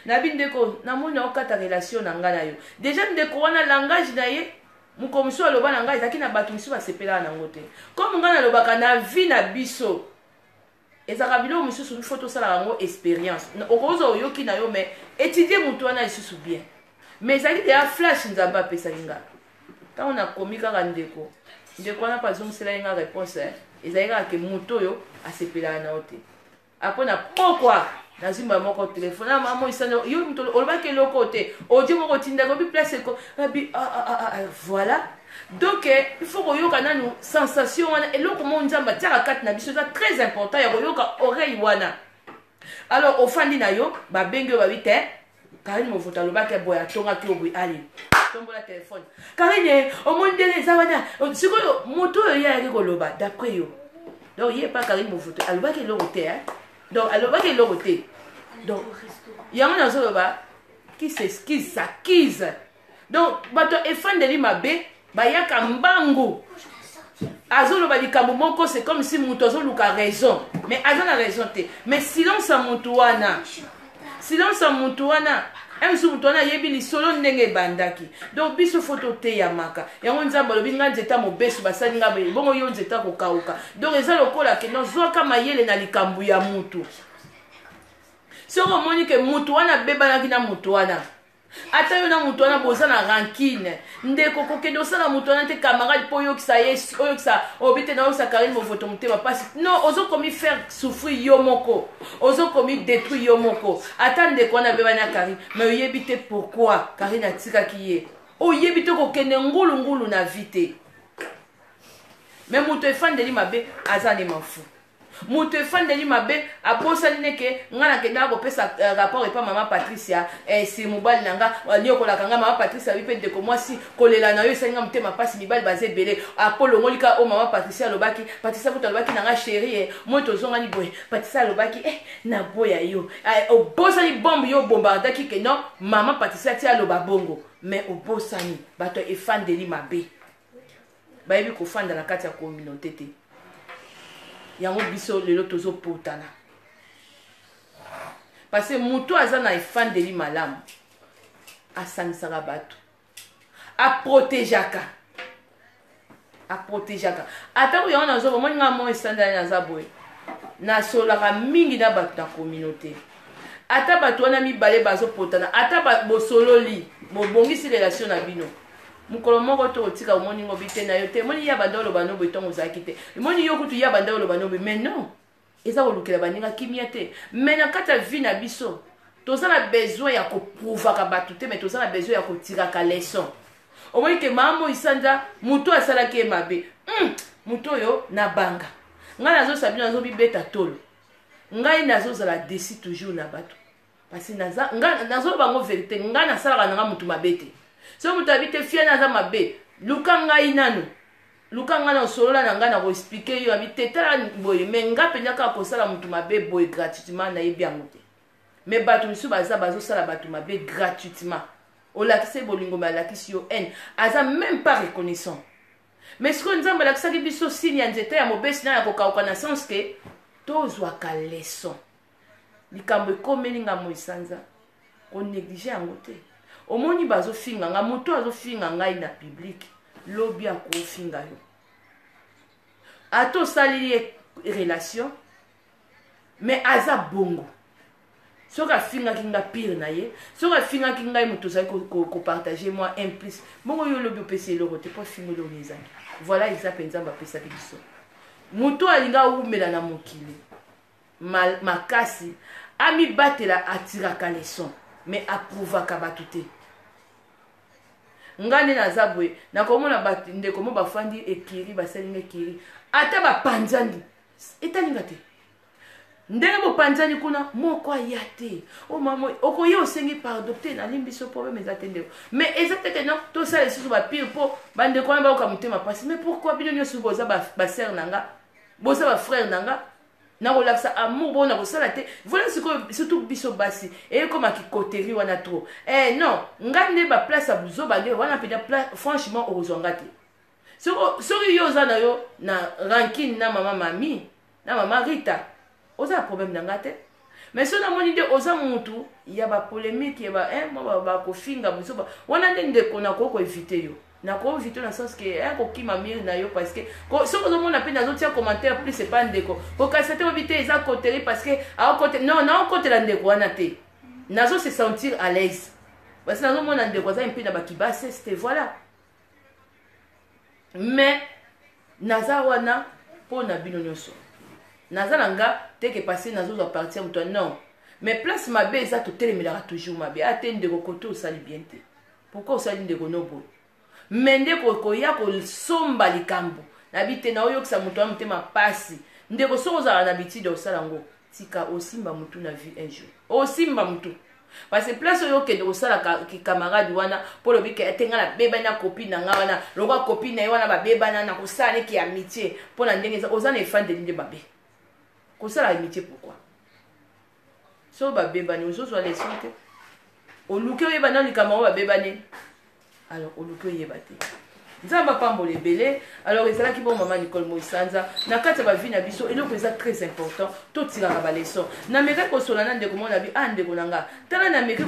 nabi ndeko, namoni naokata relation na ngai na yo. Déjà ndeko wana langage na ye. Mokolo mosusu aloba na ngai, ezalaki na bato mosusu basepelaka na yango te. Comme ngai nalobaka na vie na biso, ezalaka biloko mosusu il faut tosalaka yango experience. Okozwa oyoki na yo, mais étudier moto wana lisusu bien. Mais ezalaki deja flash Nzambe apesaki ngai. Ntango nakomi kaka ndeko, ndeko wana mpe azongiselaki ngai réponse, eh? Ezalaki kaka ke moto oyo asepelaka na yo te. Apres na pokwa nazwi mbala moko telefone na mama moisano, yo moto olobaki eloko te, audio moko otindaki obi place eko abi ah, ah, ah, ah, voilà. Donc il faut koyoka nanu sensation wana, eloko moko Nzambe atiaka kati na biso eza très important ya koyoka oreille wana. Alors ofandi na yo, babengi yo, babi te Karine Movoto alobaki boye, atongaki yo boye, ale tombola telefone, Karine omoni ndenge eza wana. Sikoyo moto oyo ye ayaki koloba d'après yo, donc ye pa Karine Movoto alobaki eloko te, hein? Donc alobaki eloko te. Donc yango nazoloba qui s'excuse s'accuse. Donc bato efandeli mabe bayaka mbangu, azoloba likambo moko, c'est comme si moto azoluka raison, mais aza na raison te. Mais silence ya motu wana, silence ya motu wana, mosusu motu wana ayebi lisolo ndenge ebandaki. Donc biso fo toteyamaka yango. Nzambe alobi nga nzeta mobesu basali nga boye, bongo yo nzeta kokauka. Donc eza lokola ke nozwaka mayele na likambo ya mutu. Soki omoni ke mutu wana abebanaki na mutu wana, ata yo na moto wana boza na rancune, ndeko, kokende osala moto wana te camarade mpo oyokisa ye, oyokisa obi te nayosa Karine Movoto motema mpasi. Non, ozokomi faire souffrir yo moko, ozokomi détruire yo moko. Ata ndeko wana abebani na Karine, mais oyebi te pourquoi Karine atikaki ye, oyebi te kokende ngulungulu na vie te. Mais moto efandeli mabe aza ne mafu. Moto efandeli mabe abosani neke ngai nakendaka kopesa rapport epa mama Patricia, si mobali na nga aniokolaka nga. Mama Patricia abi mpe ndeko mwasi, kolela na yo esali nga motema mpasi, mibali baza ebele. Apo longoli ka oyo mama Patricia alobaki. Patricia kutu alobaki na nga chérie, moi tozongani boye. Patricia alobaki naboya yo. Obosani bombe yo bombardaki ke non, mama Patricia ti aloba bongo, mais obosani. Bato efandeli mabe bayebi kofanda na kati ya communauté te. Yango biso lelo tozopotana, parce que moto aza na efandeli malamu asangisaka bato, aprotegeaka, aprotegeaka. Atako yango nazoba, omoni nga mo esandani naza boye, nasolaka mingi na bato na communauté. Ata bato wana mibale bazopotana, ata bosololi, bobongisi relation na bino, mokolo moko to otika omoni ngo bi te na yo te. Emoni ya banda oloba no boye ntongo ozalaki te, emoni yo kutu ya banda oloba no boye. Mais non, eza kolukela baninga kimia te. Mais na kati ya vie na biso toza na besoin ya koprouvaka bato te, mais toza na besoin ya kotiraka leçon. Omoni ke mama Moisanza, moto asalaki ye mabe, moto oyo nabanga ngai nazosala bino, nazobibeta tolo, ngai nazozala desi toujours na bato, parce que nazoloba yango vérité. Ngai nasalaka nanga motu mabe te. Soki moto abi te fiana aza mabe, luka ngai nanu, luka ngai na osolola na ngai, na koexpliquer yo abi te tala boye. Mais nga mpenza kaka kosala motu mabe boye gratuitement, nayebi yango te. Mais bato mosusu baza bazosala bato mabe gratuitement. Olakisi ye bolingo, me alakisi yo haine, aza même pas reconnaissant. Mais sikoyo Nzambe alakisaki biso signe ya nzete ya mobesi na ya kokauka, na sens ke tozwaka leçon. Likambo ekomeli nga Moisanza, konéglige yango te. Omoni bazofinga nga, moto azofinga ngai na public, lobi akofinga yo. Ata osali ye relation, mais aza bongo. Soki afingaki nga pire na ye, soki afingaki ngai moto ozali kopartage mwa un plus bongo, yo lobi opesi eloko te mpo afinga eloko ezangi. Voilà exemple Nzambe apesaki biso. Moto alinga awumela na mokili makasi, amibatela, atiraka leçon, mais aprouvaka bato te. Nga nde naza boye, nakomona bato ndeko mo bafandi ekiri, basalinga ekiri, ata bapanzani etalinga te. Ndenge bopanzani kuna, moko aya te o mama okoya osengi pardon te, nalimbi biso, problème eza te ndeko. Mais eza te ke non, tosala lisusu bapire mpo bandeko wana bayoka motema mpasi. Mais pourquoi bino nyonso boza basere na nga, boza bafrère na nga, nakolakisa amour bongo nakosala te? Voilà sikoyo, surtout biso basi eyekomaki coterie wana trop. Non, nga nde baplace ya buzoba nde wana mpenza, franchement okozwa nga te. Soki yo oza na yo na rancune na mama mami na mama Rita, oza na problème na nga te. Mais soki namoni nde oza mutu ya bapolémique ya ba mwa bakofinga buzoba wana nde ndeko nakoki koevite yo. Nakovite na sens ke eh, kokima mire na yo parce que soki ozomona mpe nazotia commentaire plus epa ndeko kokasa te obi te eza koteli parce que aokote non naokotela ndeko wana te nazo se sentir à l'aise parce que nazomona ndeko aza mpe na bakibasese te voilà mais naza wana mpo na bino nyonso naza na nga te ke parce nazozwa parti ya moto non mais place mabe eza totelemelaka toujours mabe ate ndeko kote osali bien te pourquoi osali ndeko no boye me nde koya kosomba likambo nabi te naoyokisa moto wana motema mpasi ndeko soki ozalaka na bitide osala yango tika osimba motu na vie un jour osimba motu parce que place oyo okende kosala camarade wana mpo olobi ke te ngai nabebani na copine na ngai wana lokola copine na ye wana babebana na kosala neke ya amitié mpo na ndenge oza na efandeli nde mabe kosala amitié pourquoi soki babebani ozozwa leson te oluki oyeba nano likambo yango babebani alors oluki oyeba te nzambe apambola ebele alors ezalaki bon mama nicole moisanza na kati ya bavi na biso eloko eza très important totiraka baleson namekaki kosola na ndeko moko na bi ah ndeko na nga tala nameki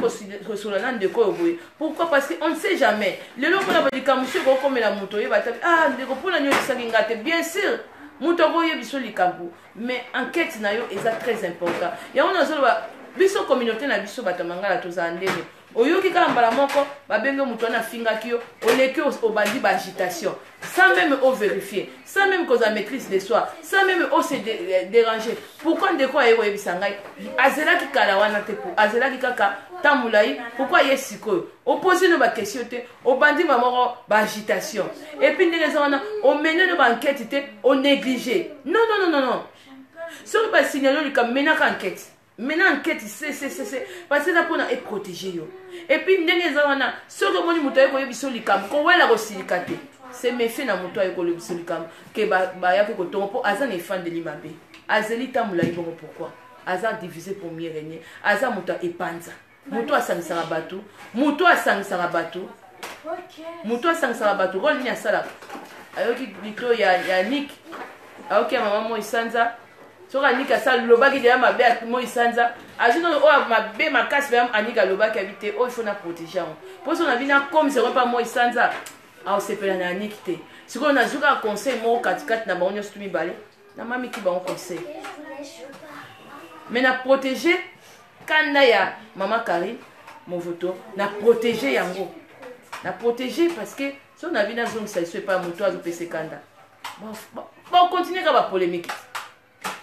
kosola na ndeko oyo boye pourquoi parce que on ne sait jamais lelo mpona likambo mosusu ekokomela moto oyeba ta ah ndeko mpona nini oyebisaki nga te bien sûr moto akoyebiso likambo mais enquête na yo eza très important yango nazoloba biso communauté na biso bato ya mangala tozala ndenge oyoki kaka mbala moko babenge moto wana afingaki yo oleki obandi baagitation sans même ovérifie sans même kozala maîtrise de soi sans même ose euh, déranger pourquoi ndeko aye koyebisa ngai azelaki kala wana te azelaki kaka ntango molai pourquoi ye sikoyo opose no baquestion te obandi ba moko baagitation epuis ndenge eza wana omene no baenquête te onéglige non non non non non soki basignale yo likambo menaka enquête mena enquête ccc parce eza mpona eprotege yo epuis ndenge eza wana soki omoni moto aye koyebisa yo likambo kowela kosilika te se mefie na moto aye kolobisa likambo ke bayaki kotongo mpo aza na efandeli mabe azeli ntango molai bongo pourquoi aza divise pour mieux régner aza moto epanza moto asangisaka bato moto asangisaka bato moto asangisaka bato role nini asalaka ayoki lito ya, ya nik ayoki ya mama moi sanza soki anik asala lobaki deya mabe moi sanza azwi nano oyo mabe makasi mpe anik alobaki abi te oyo ifo na protege yango mpo so na bino akomisa yango mpa moi sanza aosepela na anik te sikoyo nazwi kaka conseil moko katikati na bango nyonso tu mibale namamiki bango conseil mais na protege kanda ya mama Karine Movoto na protéger yango na protéger parce que so na bino azongisa liso epai moto azopesa kanda bakokontinue kaka bapolémique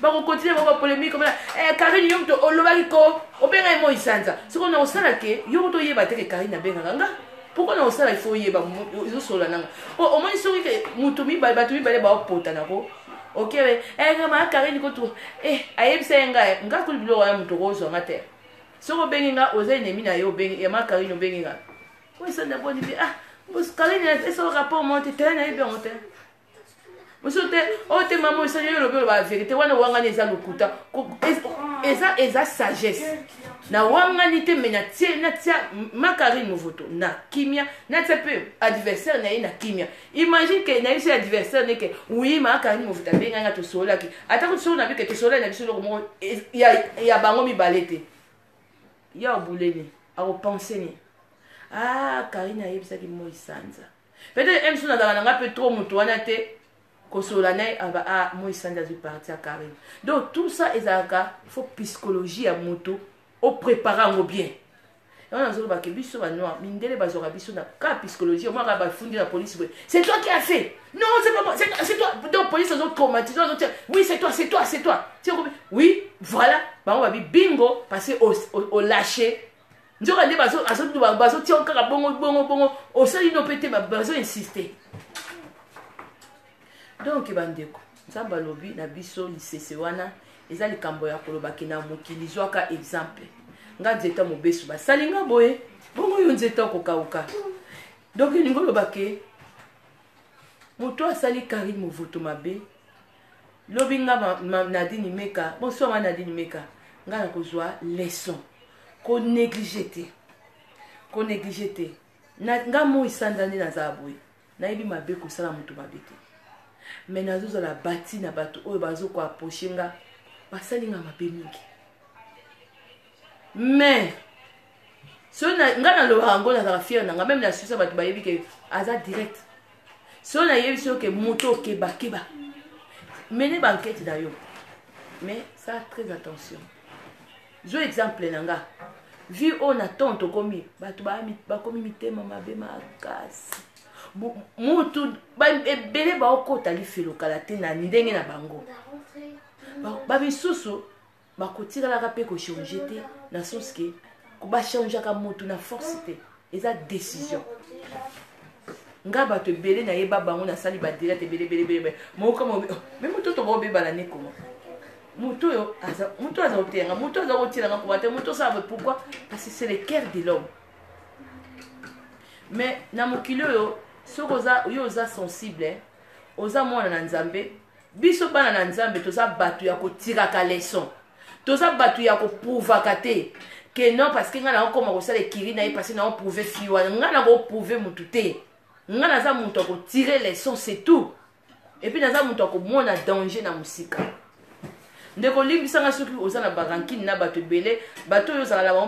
bakokontinue bango bapolémique omona eh, Karine yo moto olobaki ko obenga ye moi sanza sikoyo na kosala ke yo moto oyeba te ke Karine abengaka nga pourquoi na kosala ifo oyeba ezosolola nanga po omoni soki ke moto mibale bato mibale baopota nako ok eh, nga ma Karine kutu eh, ayebisa ye ngai nga kuli biloko wana moto okozwa nga te soki obengi nga oza ennemi na ye obengi ya ma Karine obengi nga oyo esanda boni bi ah Karine esoko rapport moko te tala nayebi yango te mosusu te oyo te mama osali yo olobi oloba verité wana owangani eza lokuta eza eza sagesse nawangani te me natie natia ma Karine Movoto na kimia natia mpe adversaire na ye na kimia imagine ke nayebisi adversaire ne ke oui ma Karine Movoto abengai nga tosololaki ata kutu soki nabi ke tosololaki na biso eloko moko ya, ya bango mibale te ya obuleni akopense ni ah Karine ayebisaki moi sanza peut-être msu nazalaka na nga mpe trop moto wana te kosolola na ye aba ah moi sanza azwi parti ya Karine donc tout ça ezalaka faut psychologie ya moto oprépare yango bien yango nazoloba ke biso banoir mindele bazwaka biso na ka psychologie omwaka bafundi na police boye c'est toi qui a fait non c'est pas moi c'est toi donc police azo traumatise azotia oui c'est toi c'est toi c'est toi oui voilà bango babi bingo parce que olâche nzoka nde bazotia kaka bongo bongo bongo osali no mpe te bazo insiste donc bandeko nzambe alobi na biso lisese wana eza likambo ya koloba ke na mokili zwaka exemple nga nzete mobesu basali nga boye bongo yo nzete okokauka donc elingi oloba ke moto asali Karine Movoto mabe lobi nga ma, ma, Nadine Meka bonsoir ma Nadine Meka nga nakozwa leçon konéglige te konéglige te na, nga moi sanza nde nazala boye nayebi mabe kosala moto mabe te me nazozala bati na bato oyo bazokoaproche nga basali nga mabe mingi mais Soki ngai nalobaka yango, nazalaka fier na ngai. Même na Suisse, bato bayebi ke aza direct. Soki nayebi soki ke moto okebakeba, mene bankete na yo, mais ça, très attention. Zwa exemple na nga, vie oyo na temps tokomi, bato bakomi mitema mabe makasi. Mutu ebele baokota lifelo kala te na ndenge na bango. Bamisusu bakotikalaka mpe kochanger te, na sens ke bachangeaka motu na force te, eza décision. Nga bato ebele nayeba bango, nasali badirect ebele ebele ebele. Moko me moto tokobebana ne koma moto oyo, moto aza koteyanga, moto aza kotielanga koma te, moto osala boye. Pourquoi? Parce que c'est le cœur de l'homme. Mais na mokili oyo, soki oza, yo oza sensible, oza mwana na Nzambe. Biso bana na Nzambe toza bato ya kotiraka leçon, toza bato ya koprouvaka te ke non, parce que ngai nakokoma kosala ekiri na ye, parce que naoprouve fi wana. Ngai nakoprouve motu te. Ngai naza moto ya kotire leçon, c'est tout. Et puis naza moto ya komona danger na mosika. Ndeko, limbisanga soki oza na barancune na bato ebele. Bato oyo ozala na bango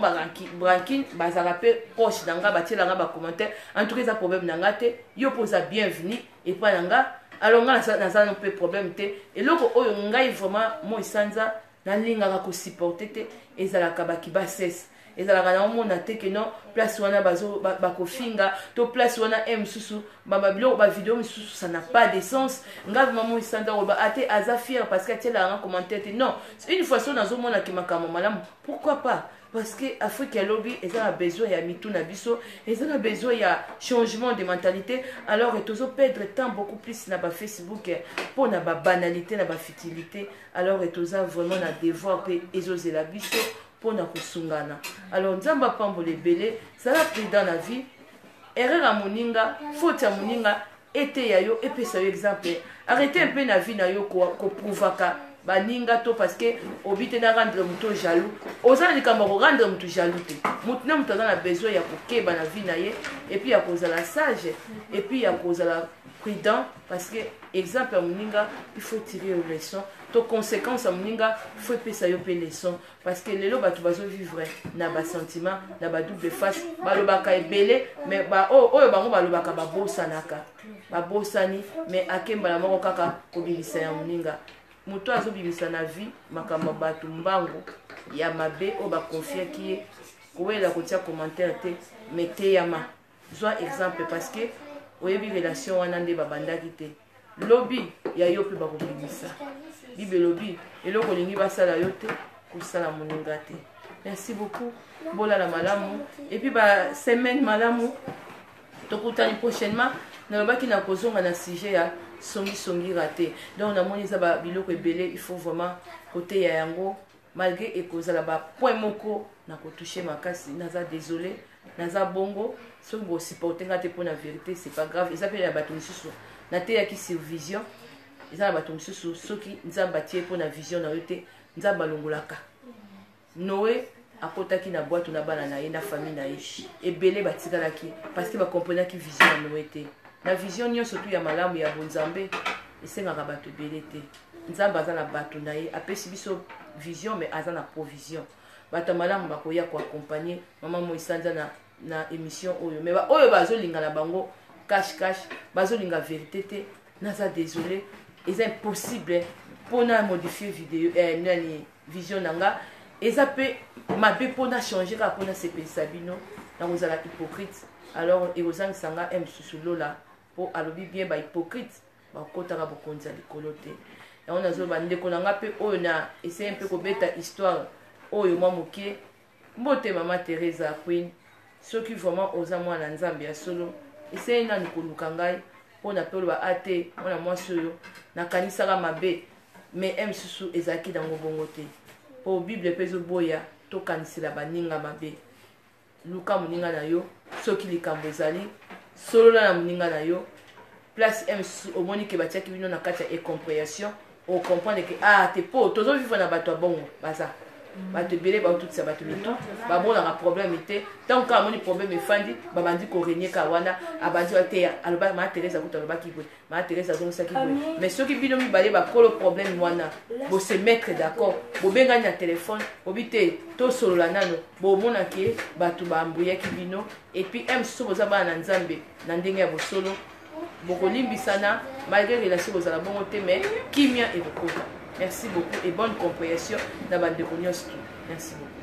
barancune, bazalaka mpe proche na nga, batielanga bacommentaire. En tout cas, eza problème na nga te. Yo mpo oza bienvenu epai na nga. Alors nga naza no mpe problème te. Eloko oyo ngai vraiment moi sanza nalingaka kosupporte te, ezalaka bakibasese. Ezalaka na omona te ke non, place wana bakofinga to place wana e mosusu babiloko, bavideo mosusu, ça n'a pas de sens. Nga vraiment moi sanza koloba ate aza fier parce que atielaka nga commentaire te. Non, une fois so nazomonaki makambo malamu, pourquoi pas? Parce que Afrique ya lobi eza na besoin ya mitu na biso, eza na besoin ya changement de mentalité. Alors tozoperdre temps beaucoup plus na bafacebook mpo na babanalité, na bafutilité. Alors toza vraiment na devoir mpe ezozela biso mpona kosungana. Alors Nzambe apambola ebele. Zala prudent na vie. Erreur ya moninga, faute ya moninga eteya yo, epesa yo exemple. Arrête mpe na vie na yo koprouvaka baninga to parce que obi te na rendre moto jaloux. Oza na likambo ya korendre moto jaloux te. Motu na moto aza na besoin ya kokeba na vie na ye, et puis ya kozala sage, et puis ya kozala prudent, parce que exemple ya moninga, il faut tirer yo leçon, to conséquence ya moninga, faut epesa yo mpe leçon. Parce que lelo bato bazovivre na basentiment, na badouble face. Balobaka ebele, mais oyo bango balobaka, babosanaka, babosani. Mais akembala moko kaka kobimisa ya moninga. Moto azobimisa na vie makambo ya bato, mbango ya mabe oyo bakonfiaki ye, kowela kotia commentaire te, mais teyama, zwa exemple, parce que oyebi relation wana nde babandaki te. Lobi ya yo mpe bakobimisa. Bible elobi: eloko olingi basala yo te, kosala moninga te. Merci beaucoup, bolala malamu et puis basemaine malamu. Tokutani prochainement. Nalobaki na kozonga na sujet ya songisongi raté. Donc namoni eza biloko ebele, il faut vraiment koteya yango, malgré ekozala bapoint moko na kotouche makasi. Naza désolé, naza bongo. Soki bosupporte nga te mpo na vérité, c'est pas grave. Eza mpe ya bato mosusu nateyaki sur vision. Eza na bato mosusu, soki Nzambe atie mpo na vision na yo te, Nzambe alongolaka. Noé akotaki na bwato na bana na ye, na famille na ye. Ebele batikalaki parce que bakomprenaki vision ya Noé te. Na vision nyonso tu ya malamu ya bonzambe, esengaka bato ebele te. Nzambe aza na bato na ye, apesi biso vision, mais aza na provision. Bato ya malamu bakoya koaccompagne mama Moisanza na émission oyo. Mais oyo bazolinga na bango cash cash, bazolinga vérité te, naza désolé, eza impossible mpona modifier video nani, vision na nga. Eza mpe mabe mpona changer kaka mpona sepelisa bino, na kozala hypocrite. Alors ekozangisa nga mosusu lola, mpo alobi bien, bahypocrite bakotaka bokonzi ya likolo te. Yango nazoloba, ndeko na nga mpe oyo na eseye mpe kobeta histoire oyo mwa moke. Mbote mama Teresa Queen. Soki vraiment oza mwana Nzambe ya solo, eseye nanu koluka ngai mpona mpe oloba a te, mwana mwasi oyo nakanisaka mabe, mais e mosusu ezalaki nango bongo te, mpo Bible mpe ezoboya tokanisela baninga mabe. Luka moninga na yo. Soki likambo ezali, solola na moninga na yo. Place e mosusu omoni ke batiaki bino na kati ya incompréhension, ocomprendre ke ah te, mpo tozovivre na bato ya bongo baza. Bato ebele baotutisa bato mitu, bamonaka problème te. Ntango kaka amoni problème efandi, babandi korenie kaka wana, abandi bateya, alobaki maa Therese akuta alobaki boye, maa Therese azongisaki boye. Mais soki bino mibale bakolo problème wana, bose mettre d'accord, bobengani na telefone, bobi te tosolola nano, bomona ke bato baambuyaki bino. Et puis m so boza bana na Nzambe na ndenge ya bosolo, bokolimbisana malgré relation bozala bongo te, mais kimia ekokota. Merci beaucoup et bonne compréhension na bandeko nyonso. Merci beaucoup.